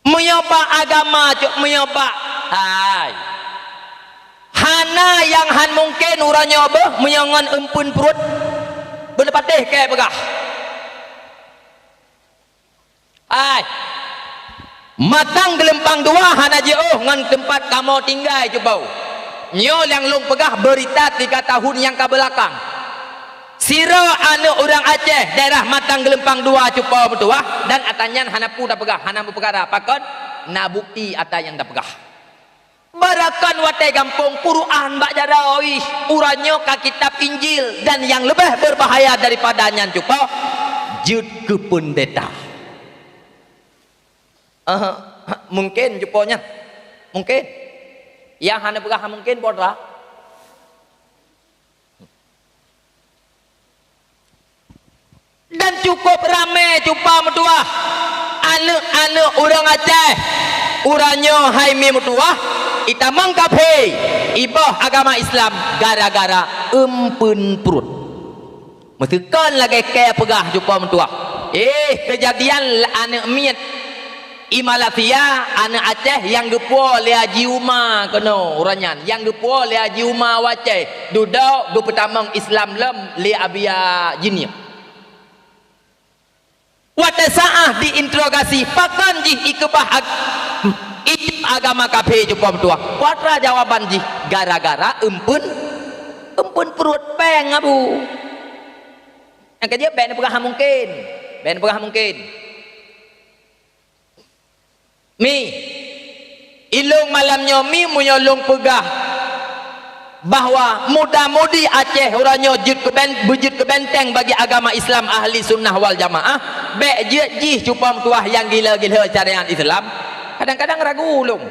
Meunyoe bak agama, cok, meunyoe bak, hai. Hana nyang han mungken uroe nyoe beuh meunyoe ngon eumpeuen pruet. Beuneupatéh kée peugah. Ai, matang geulumpang dua hana jiôh ngon teumpat kamoe tinggai cupo. Nyoe nyang lôn peugah beurita tiga tahun nyang ka beulakang. Sidroe aneuëk ureuëng Aceh daerah Matang Geulumpang Dua cupo meutuwah dan ata nyan hana peue tapeugah, hana meupeukara. Pakon? Na bukeuti ata nyang tapeugah. Barakon watée gampông Quran bak jaroe, ih, uroe nyoe ka kitab Injil dan nyang leubeh beubahaya daripada nyan cupo jeuet keu peundeta. Aha, mungken cupo nyan. Mungken. Nyang hana peugah mungken, peue atra. Dan cukup ramé cupo meutuwah, aneuëk-aneuëk ureuëng Aceh, uroe nyoe hai mi meutuwah, itamong kafé, iboh agama Islam gara-gara eumpeuen pruet. Meuteukon lagée kée peugah cupo meutuwah, eh, keujadian aneuëk miet I Malaysia, aneuëk Aceh nyang geupuwoe lé Haji Uma keunoe uroe nyan, nyang geupuwoe lé Haji Uma u Aceh, dudoe geupeutamong Islam lom lé Abia Jinie. Watée saát diinterogasi, pakon jih ikeubah ag-, ijak agama kafé cupo meutuwah? Peue atra jawaban jih, gara-gara eumpeuen, eumpeuen pruet péng, Abu. Nyang keujeuet bék neupeugah mungken, bék neupeugah mungken. Mi, ilôn malam nyoe mi meunyoe lôn peugah bahwa muda-mudi Aceh uroe nyoe jeuet keu ben-, beujeuet keu benteng bagi agama Islam Ahli Sunnah wal Jamaah, bék jeuet jih cupo meutuwah nyang gila-gila syariat Islam. Kadang-kadang ragu lôn.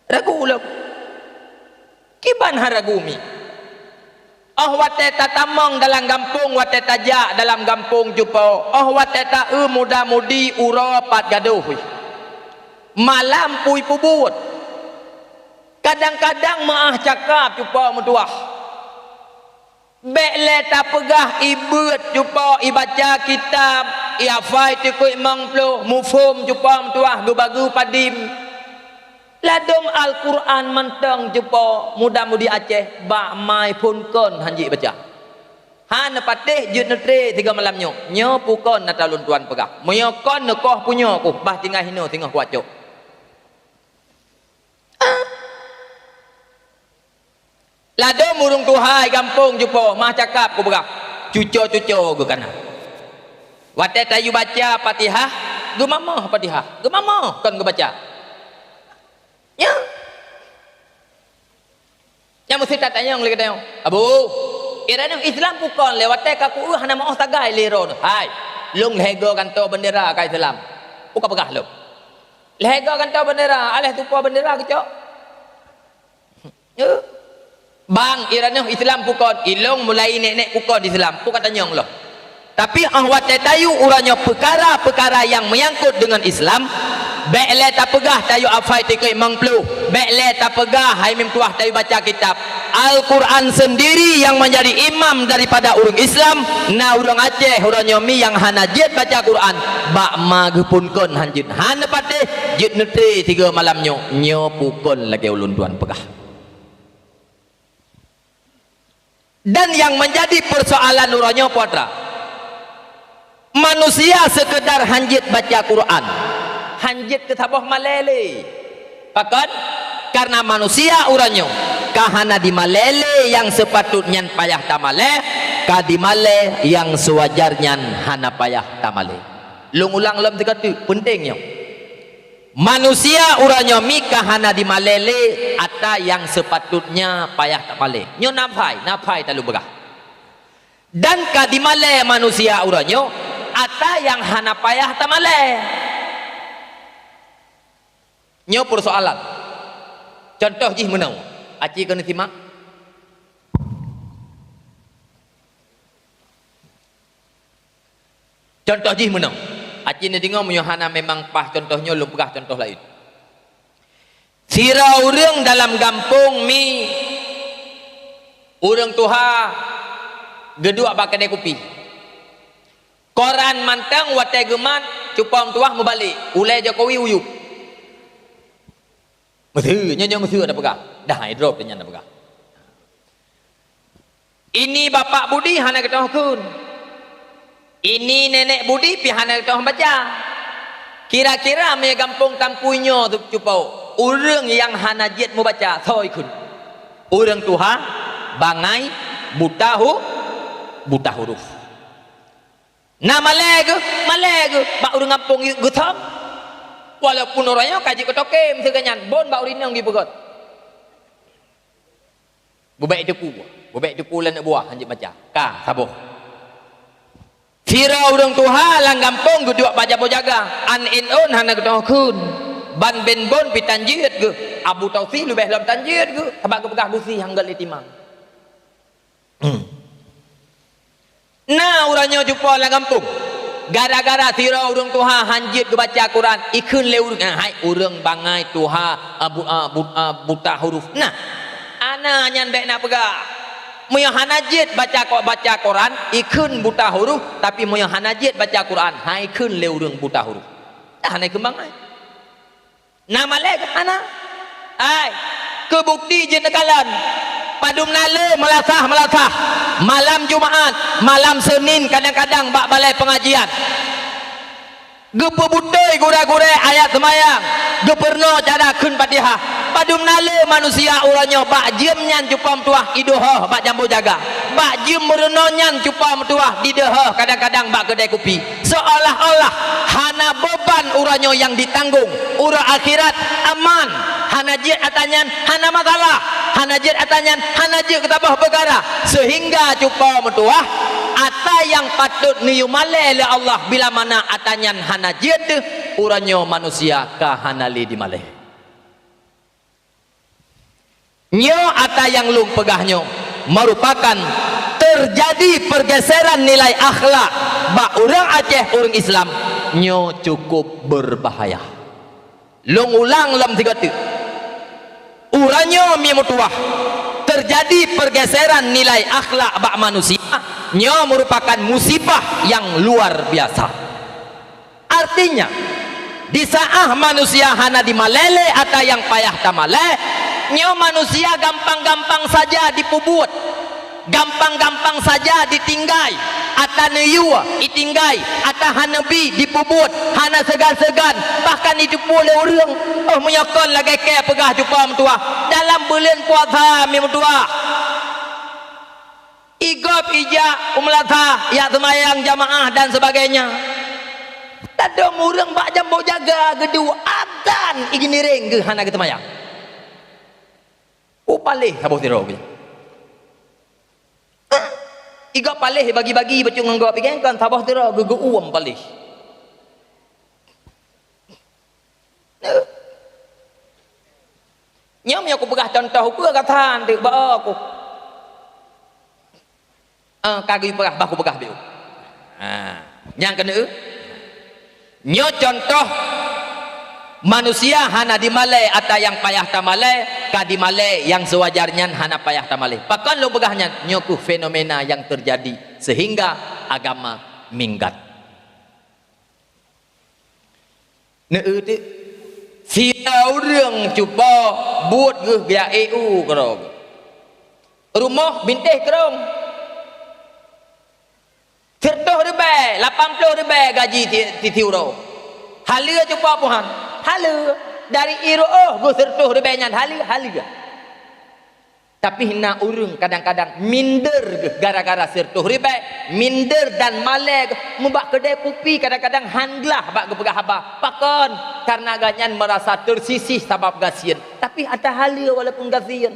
Ragu lom. Kiban han ragu mi. Oh watée tatamong dalam gampông, watée tajak dalam gampông cupo, oh watée ta-eu muda-mudi uroe pat gadôh. Malam pui peubuet. Kadang-kadang meuáh cakap cupo meutuwah. Bék lé tapeugah ibeuet cupo ibaca kitab. Ihafai tikuk limong ploh, muphom cupa meutuah geubageue padum. Ladôm Al-Qur'an mantong cupa muda-mudi Aceh bak mai phon kon hanjeuet baca. Hana patéh jeuet neutre tiga malam nyoe. Nyoe pukon na talon tuan peugah. Meunyoe kon neukoh punyoe kuh, bah tinggai hinoe singoh kuacok. Ladôm ureuëng tuha i gampông cupa mah cakap kupeugah, cuco-cuco geuh kana. Watée tayue baca Fatihah, geumamoh Fatihah, geumamoh kon geubaca. Nyan. Nyang meusti tatanyong lé geutanyoe, "Abu, iraneueh Islam pukon lé watée ka kueu hana meuoh sagai lé droeneueh?" Hai, lôn lhée goe gantoe beundera ka Islam. Peue ka peugah lôn? Lhée goe gantoe beundera, alah tupo beundera geucok. Bang, iraneueh Islam pukon, ilong mulai nek-nek pukon Islam, peue ka tanyong lom. Tapi óh watée tayue uroe nyoe peukara-peukara nyang meunyangkot deungon Islam, bék lé tapeugah tayue hafai tikuk limong ploh, bék lé tapeugah hai meutuah tayue baca kitab. Al-Qur'an seundiri nyang meunjadi imam daripada ureuëng Islam, na ureuëng Aceh uroe nyoe mi nyang hana jeuet baca Qur'an, bak ma geuphon kon hanjeuet, hana patéh jeuet neutre tiga malam nyoe, nyoe pukon lagée ulôn tuan peugah. Dan nyang meunjadi peursoalan uroe nyoe peue atra, manusia seukeudar hanjeuet baca Qur'an, hanjeuet keu saboh malée lé. Pakon? Kareuna manusia uroe nyoe ka hana dimalée lé nyang seupatot nyan payah tamalée, ka dimalée nyang seuwajar nyan hana payah tamalée. Lôn ulang lom sigoe teuk, peunteng nyoe. Manusia uroe nyoe mi ka hana dimalée lé atra nyang seupatot nyan payah tamalée. Nyoe na phai, na phai talôn peugah. Dan ka dimalée manusia uroe nyoe atra nyang hana payah tamalée. Nyoe peursoalan. Cuntoh jih meunoe. Aci keuneuk simak. Cuntoh jih meunoe, aci neudeungoe meunyoe hana memang paih cuntoh nyoe, lôn peugah cuntoh laén. Sidroe ureuëng dalam gampông mi ureuëng tuha geuduek bak keudée kupi. Koran mantong watée geumat, cupa meutuah meubalek, ulée Jokowi uyueb. Meuseu, nyoe, nyoe meuseu tapeugah. Dah, ai droe nyan tapeugah. Ini Bapak Budi hana geutanyoe kheun. Ini Nenek Budi pih hana geutanyoe baca. Kira-kira meunyoe gampông Tampuy nyoe cupo, ureuëng nyang hana jeuet meubaca, soe kheun? Ureuëng tuha, bangai, buta hu-, buta huruf. Na malée geuh, malée geuh bak ureuëng gampông geuthom. Walaupun uroe nyoe ka jeuet keu toke, meuseu geuh nyan bon bak ureuëng inong jipeugét. Bubek teupeu, bubek teupeu lam buah hanjeuet baca. Ka, saboh. Sidroe ureuëng tuha lam gampông geuduek bak jambo jaga, an in on hana geutanyoe kheun. Ban ben bon pih tan jeuet geuh, Abu Tausi leubeh lom tan jeuet geuh, sabab geupeugah gusi han gét lé timang. Hmm. Na uroe nyoe cupo lam gampông. Gara-gara sidroe ureuëng tuha han jeuet geubaca Quran, ikheun lé ureuëng, "Ah, hai ureuëng bangai tuha, ah, bu-, ah, bu-, ah, buta huruf." Nah, ana nyan bék na peugah. Meunyoe hana jeuet baca ko-, baca Quran, ikheun buta huruf, tapi meunyoe hana jeuet baca Quran, han ikheun lé ureuëng buta huruf. Dah hana ikheun bangai. Na malée keu hana? Ai, keu bukti jeuet neukalon. Padum na le meulasah-meulasah, malam Jumaat, malam Seunin kadang-kadang bak balai peungajian. Geupeubutôi gurée-gurée ayat seumayang, geupeurunoe cara kheun Fatihah. Padum na le manusia uroe nyoe bak jeuem nyan cupo meutuah idôh bak jambo jaga. Bak jeuem meurunoe nyan cupo meutuah didôh kadang-kadang bak keudée kupi. Seolah-olah hana beuban uroe nyoe nyang jitanggong. Uroe akhirat aman. Hana jeuet atra nyan hana masalah. Hana jeuet atra nyan hana jeuet keu saboh peukara. Seuhingga cupo meutuah atra nyang patot neuyue malée lé Allah bila mana atra nyan hana jeuet teuh, uroe nyoe manusia ka hana lé jimalée. Nyoe atra nyang lôn peugah nyoe meurupakan teujadi peurgeuseran nilai akhlak bak ureuëng Aceh, ureuëng Islam, nyoe cukup beurbahaya. Lôn ulang lom sigoe teuk. Uroe nyoe mi meutuah teujadi peurgeuseran nilai akhlak bak manusia, nyoe meurupakan musibah nyang luar biasa. Artinya, di saat manusia hana dimalée lé atra nyang payah tamalée, nyoe manusia gampang-gampang saja dipeubuet, gampang-gampang saja ditinggai, atra neuyue itinggai, atra hana bi dipeubuet, hana seugan-seugan, bahkan jiteupeue lé ureuëng. Oh, meunyoe kon lagée kée peugah cupa meutuwah, dalam buleuen puasa mi meutuwah. Igop ijak u meulasah, ijak seumayang jamaah dan sebagainya. Tadong ureuëng bak jambo jaga geuduek adan iginireng geuh hana geuseumayang. Upaléh saboh sidroe geuh. Igop paléh bagi-bagi bacut ngon gop igeng kon saboh sidroe geuh geu-uem paléh. Nyoe meunyoe kupeugah contoh ukeue gata anteuk bak aku. Ah, ka geupeugah bah kupeugah biu. Ha, nyang keuneuk. Nyoe contoh manusia hana dimalée atra nyang payah tamalée, ka dimalée nyang seuwajar nyan hana payah tamalée. Pakon lôn peugah nyan? Nyoe keuh fenomena nyang teujadi sehingga agama minggat. Neueu teuk, sidroe ureuëng cupo buet geuh geujak ék u keudroe. Rumoh bintéh krueng. Sireutôh ribée, lapan ploh ribée gaji ti-, tiep-tiep uroe. Haleue cupo puhan? Haleue. Dari iroh geuh sireutôh ribée nyan haleue, haleue. Tapi na ureuëng kadang-kadang minder geuh gara-gara sireutôh ribée, minder dan malée geuh, mubak keudée kupi kadang-kadang han glah bak geupeugah haba. Pakon? Karena gobnyan meurasa teusisih sabab gasien. Tapi atra haleue walaupun gasien.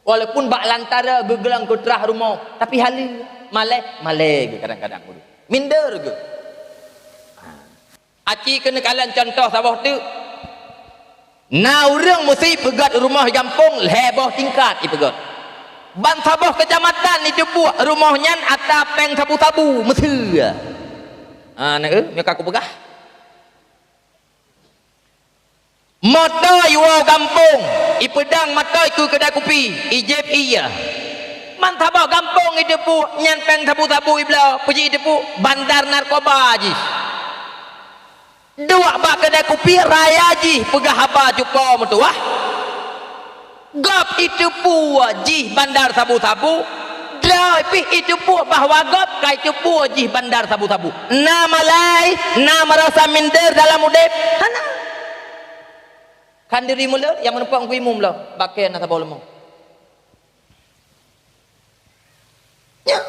Walaupun bak lantara geuglong keu trah rumoh, tapi haleue, malée, malée geuh kadang-kadang ureuëng. Minder geuh. Aci keuneuk kalon contoh saboh teuk. Na ureuëng meusi peugét rumoh gampông lhée boh tingkat ipeugét. Ban saboh keucamatan iteupeue rumoh nyan atra péng sabu-sabu meuseue. Ha, na, eh, meunyoe ka kupeugah. Moto iwoe gampông, ipeudong moto keu keudai kupi, ijép ie. Ban saboh gampông iteupeue nyan péng sabu-sabu ibloe, peue jih iteupeue, bandar narkoba jih. Duek bak keudai kupi raya jih peugah haba cupo meutuwah. Gob iteupeue jih bandar sabu-sabu, droe pih iteupeue bahwa gob ka iteupeue jih bandar sabu-sabu. Na malée, na meurasa minder dalam udeb? Hana. Khanduri mulo nyang meureumpok ngon imum lo, bak kée na saboh leumô. Nyoe.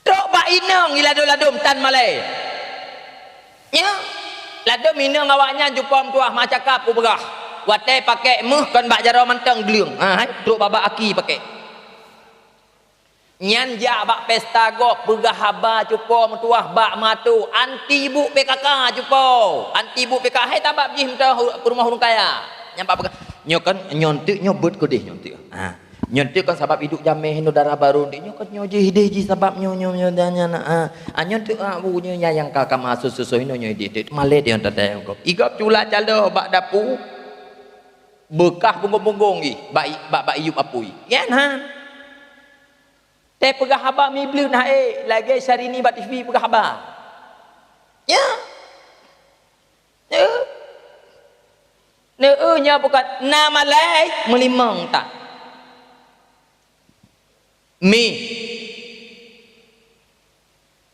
Trok bak inong iladom-ladom tan malée. Nyoe. Ladom inong awaknyan cupo meutuwah meucakap u beurah. Watée pakék méuh kon bak jaroe mantong gleueng. Ha, hai, trok babah aki pakék. Nyan jak bak pesta gob peugah haba cupo meutuwah bak mato anti buet P K K cupo. Anti buet P K K, hai tabab jih meutuwah hu-, peurumoh ureuëng kaya. Nyan bak peugah, nyoe kan, nyoe enteuk nyoe beuet keudeh nyoe enteuk. Ha. Nyoe enteuk kan sabab iduek jamé hinoe dara barô enteuk. Nyoe kan nyoe jih ideh jih sabab nyoe, nyoe, nyoe dan nyan, ha. Ha, nyoe enteuk, ha, bu nyoe nyang ka, ka masuk susoh hinoe nyoe ideh enteuk. Malée dia tadai gob. Igop cula caloe bak dapu. Beukah punggong-punggong jih bak, bak, bak iyup apui. Nyan han. Teupeugah haba mibleuen hai, lagée Syahrini bak T V peugah haba. Nyoe. Nyoe. Nyoe, nyoe bukan na malée meulimong tan. Mi.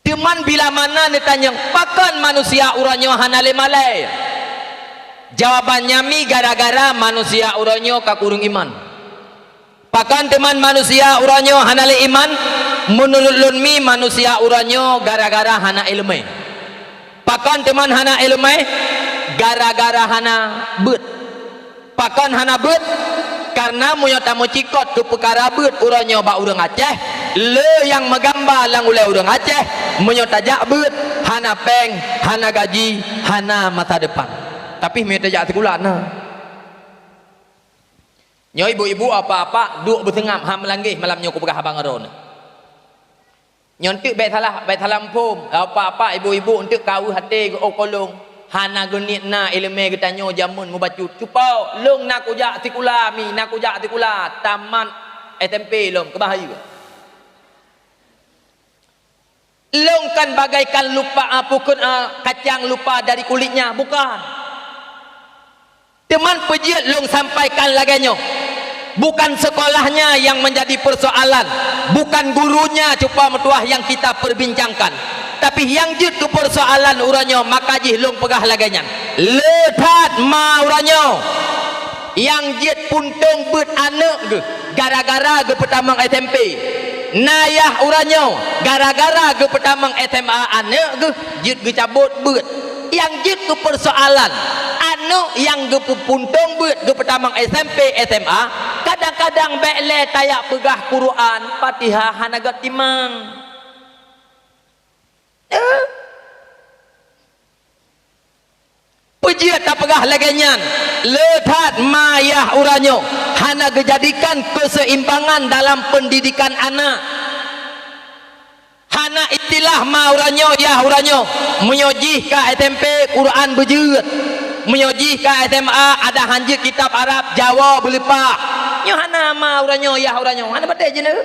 Teuman bila mana neutanyong, pakon manusia uroe nyoe hana lé malée? Jawabannya mi gara-gara manusia uroe nyoe ka kureueng iman. Pakon teuman manusia uroe nyoe hana lé iman? Meunurot lôn mi manusia uroe nyoe gara-gara hana iéleumé. Pakon teuman hana iéleumé? Gara-gara hana beuet. Pakon hana beuet? Kareuna meunyoe tameucikot keu peukara beuet uroe nyoe bak ureuëng Aceh, le nyang meugamba lam ulée ureuëng Aceh, meunyoe tajak beuet, hana péng, hana gaji, hana masa depan. Tapi meunyoe tajak sikula na. Nyoe ibu-ibu, apa-apa, duek beuseungab, ha meulanggeh malam nyoe kupeugah haba ngon droeneuh. Nyoe enteuk bék salah, bék salah muphom. Apa-apa ibu-ibu enteuk kaweuh até geuoh kolong. Hana geuniet na iéleumé geutanyoe jameun mubacut. Cupo, lôn na kujak sikula mi, na kujak sikula tamat S M P lom, keubah hayeue. Lôn kan bagaikan lupa, ah, pukon, ah, kacang lupa dari kulitnya, bukan. Teuma peujeuet lôn sampaikan lagée nyoe, bukan sekolahnya yang menjadi persoalan, bukan gurunya cupa meutuah yang kita perbincangkan, tapi nyang jeuet keu persoalan uroe nyoe maka jih lôn peugah lagée nyan. Le that ma uroe nyoe nyang jeuet puntông beuet aneuëk geuh gara-gara geupeutamong S M P. Na yah uroe nyoe gara-gara geupeutamong S M A aneuëk geuh jeuet geucabot beuet. Nyang jeuet keu persoalan, aneuëk nyang geupeupuntông beuet geupeutamong S M P, S M A, kadang-kadang bék lé tajak peugah Quran, Fatihah hana gét timang. Eh? Peujeuet tapeugah lagée nyan, le that ma yah uroe nyoe hana geujadikan keuseimbangan dalam peundidikan aneuëk. Hana istilah ma uroe nyoe yah uroe nyoe, meunyoe jih ka S M P Quran beujeuet, meunyoe jih ka S M A ada hanjeuet kitab Arab Jawoe beuleupah. Nyoe hana ma uroe nyoe yah uroe nyoe, hana patéh jeuet.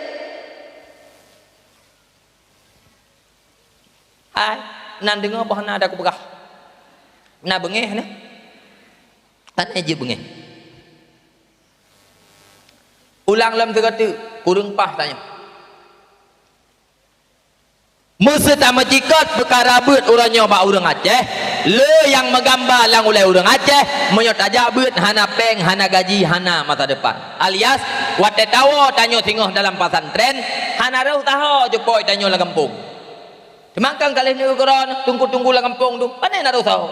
Hai, nan deungoe boh na ada kupeugah. Na beungéh na. Tanyoe jeuet beungéh. Ulang lom sigoe teuk, kureueng paih tanyoe. Meuseuti meucikot peukara beuet uroe nyoe bak ureuëng Aceh, le nyang meugamba lam ulée ureuëng Aceh, meunyoe tajak beuet hana péng, hana gaji, hana masa depan. Alias, watée tawoe tanyoe singoh dalam pesantren, hana rhoh saho jipôi tanyoe lam gampông. Teuma kan ka lheueh nyoe keudroe, teungku-teungku lam gampông tu, pane na rhoh saho.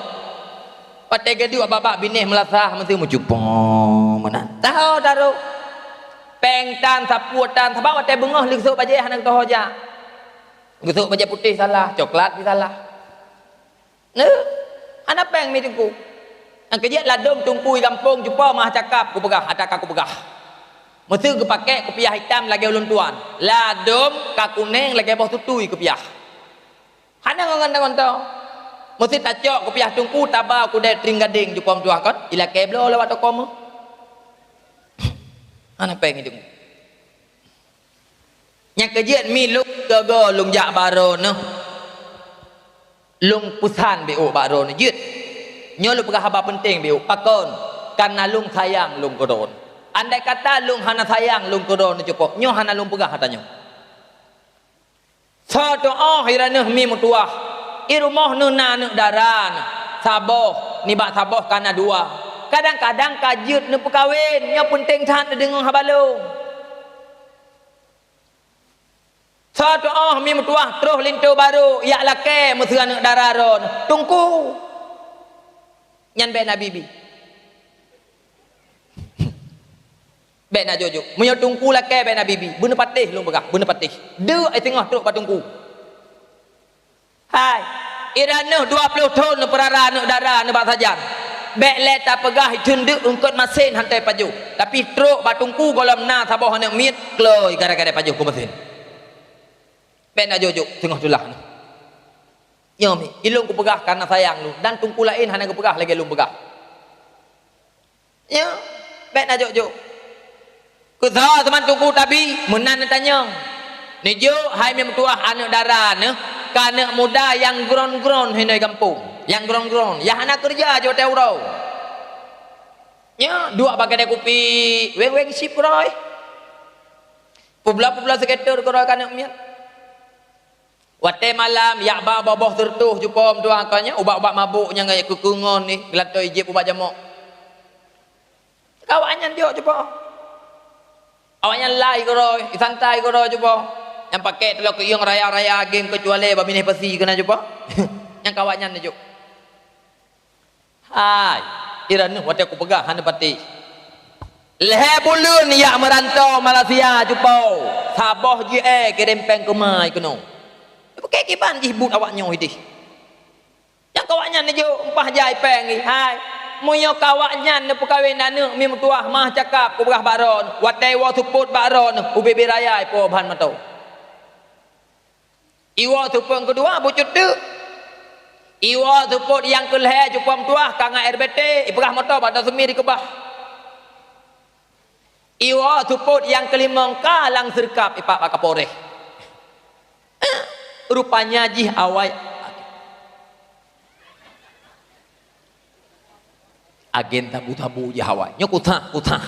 Watée geuduek bak-bak binéh meulasah, meusti meucupo meunan. Saho tarôh. Péng tan, sapue tan, sabab watée beungoh lé geusok bajée hana geutoho jak. Geusok bajée putéh salah, coklat pih salah. Neuh, hana péng mi teungku. Nyang keujeuet ladôm teungku i gampông cupo meuah cakap kupeugah, ata ka kupeugah. Meuseu geupakée kupiah itam lagée ulôn tuan, ladôm ka kunéng lagée boh tutui kupiah. Hana ngon gantong-gantong. Meuseu tacok kupiah teungku taba kudée tring gadeng cupo meutuah kon, ilakée bloe lewat toko meuh. Hana péng i teungku. Nyang keujeuet mi lôn goe-goe lôn jak bak droeneuh. Lôn peusan beuh bak droeneuh jeuet. Nyoe lôn peugah haba peunteng beuh, pakon? Kareuna lôn sayang lôn keu droeneuh. Andai kata lôn hana sayang lôn keu droeneuh cupo, nyoe hana lôn peugah ata nyoe. Soe tuoh i raneueh mi meutuah, i rumoh neuh na aneuëk dara neuh, saboh, nibak saboh ka na dua. Kadang-kadang ka jeuet neupeukawen, nyoe peunteng that neudeungoe haba lôn. Soe tuoh mi meutuah troh linto barô, jak lakée meuseu aneuëk dara droeneuh, teungku. Nyan bék na bibi. Bék na jok-jok. Meunyoe teungku lakée bék na bibi, beuneupatéh lôn peugah, beuneupatéh. Deuk i teungoh trok bak teungku. Hai, i raneueh dua ploh thon neupeurara aneuëk dara nibak sajan. Bék lé tapeugah i theun deuk eungkot masén hantei pajoh, tapi trok bak teungku gohlom na saboh aneuëk miet kloi gara-gara pajoh keu masén. Bék na jok-jok teungoh teulah nyoe. Nyoe mi, ilôn kupeugah kareuna sayang lôn, dan teungku laén hana geupeugah lagée lôn peugah. Nyoe, bék na jok-jok. Keu soe teuma teungku tabi, meunan neutanyong. Neujok hai mi meutuah aneuëk dara neuh, ka aneuëk muda nyang gron-gron hinoe gampông, nyang gron-gron, nyang hana keureuja jih watée uroe. Nyoe, duek bak keudée kupi, weng-weng sip keudroe. Peubloe-peubloe seuketor keudroe keu aneuëk miet. Watée malam, jak ba boh-boh seureutoh cupo meutuah kon nyan, ubat-ubat mabök nyang keu-keu ngon nih, geulantoe jieb ubat jamok. Ka awaknyan jok cupo. Awaknyan lai keudroe, santai keudroe cupo. Nyang pakék teulok keuieng raya-raya geng keucuali bak binéh pasi keunan cupo. Nyang ka awaknyan jok. Hai, i raneueh watée kupeugah hana patéh. Lhée buleuen jak meuranto Malaysia cupo, saboh jih éh kirém péng keumai keunoe. Bukée kiban jih buet awaknyoe idéh. Nyang ka awaknyan neujok, mpah jai péng jih. Hai, meunyoe ka awaknyan neupeukawen aneuëk mi meutuah mah cakap kupeugah bak droeneuh, watée iwoe seupôt bak droeneuh, ubé-bé raya ipo ban mantong. Iwoe seupôt keudua bucut teuk. Iwoe seupôt nyang keulhée cupo meutuah ka ngon R B T, ipeugah moto bak Dasmi dikeubah. Iwoe seupôt nyang keulimong ka lam seureukat ipak bak Kapolres. Rupanya jih awai agen tabu-tabu jih awai. Nyoe kusah, kusah.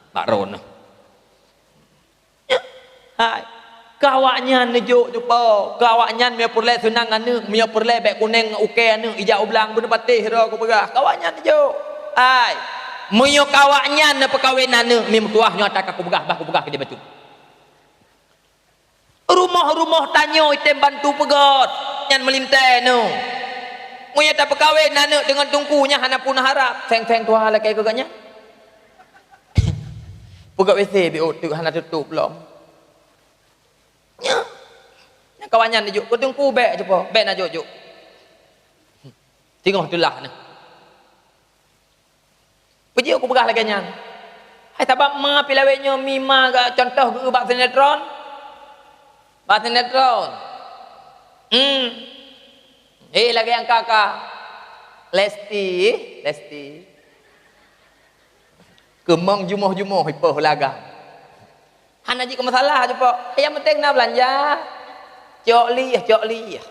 Bak droeneuh. Hai. Keu awaknyan neujok cupo. Keu awaknyan meunyoe peureulée seunang aneuëk, meunyoe peureulée bék kunéng ukée aneuëk, ijak u blang beuneuk patéh droe kupeugah. Keu awaknyan neujok. Hai. Meunyoe keu awaknyan neupeukawen aneuëk, mi meutuwah nyoe ata ka kupeugah, bah kupeugah keu jih bacut. Rumoh-rumoh tanyoe item bantu peugét, nyan meulintée nyoe. Meunyoe tapeukawen aneuëk deungon teungku nyan hana puna harab, seng-seng tuha lakée keu gobnyan. Peugét W C biôh teuk hana tutôp lom. Nyan, nyan kawan nyan jijok keu teungku bék cupo, bék na jok-jok. Singoh teulah nyoe. Peue jeuet kupeugah lagée nyan? Hai sabab ma pih lawét nyoe mi ma geucontoh geu bak sinetron. Bak sinetron. Hmm. Eh, lagée nyang ka-ka. Lesti, Lesti. Keumong jumoh-jumoh ipoh lagam. Hana jeuet keu masalah jih pok. Nyang penting na beulanja. Cok lieh, cok lieh.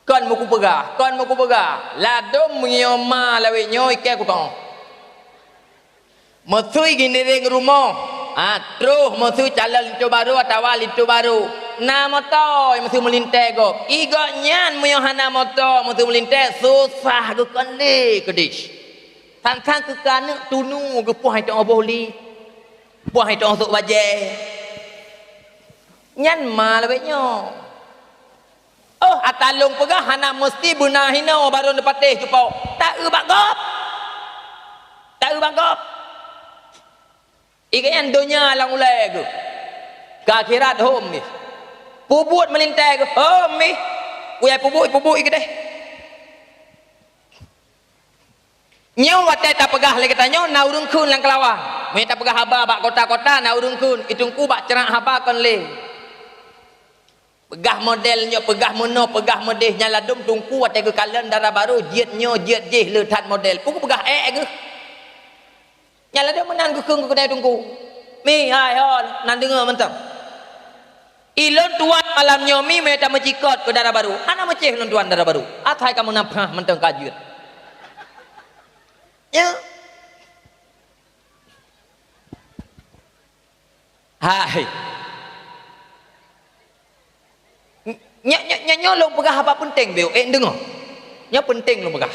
Kon meukupeugah, kon meukupeugah. Ladôm meunyoe ma lawét nyoe ikée kutoh. Meusui ginireng rumoh. Ha, troh meusui calon linto barô atawa linto barô. Na moto meusui meulintée gob. I gobnyan meunyoe hana moto meusui meulintée, susah geukon lé keudeh. Sang-sang keu keu aneuëk tunu geupoh hai teuoh boh li, poh hai teuoh sôk bajée. Nyan ma lawét nyoe. Oh, ata lôn peugah hana meusti beuna hinoe barô neupatéh cupo. Ta-eu bak gob. Ta-eu bak gob. I gobnyan donya lam ulée geuh. Keu akhirat hom mih. Peubuet meulintée geuh hom mih. Kuyai peubuet, peubuet i keudeh. Nyoe watée tapeugah lé geutanyoe na ureuëng kheun lam keulawan. Meunyoe tapeugah haba bak kota-kota na ureuëng kheun, i teungku bak ceurak haba kon lé. Peugah model nyoe, peugah meunoe, peugah meudeh, nyan ladôm teungku watée geukalon dara barô, jeuet nyoe, jeuet jéh le that model. Peue geupeugah ék geuh. Nyan ladôm meunan geukheun keu keuneuk teungku. Mi, hai, ho, nan deungoe mantong. I lôn tuan malam nyoe mi meuta meucikot keu dara barô. Hana meucéh lôn tuan dara barô. Asai ka meunamphah mantong ka jeuet. Ya. Hai. Nyoe, nyoe, nyoe, nyoe lôn peugah haba peunteng, beuh, eh, deungoe. Nyoe peunteng lôn peugah.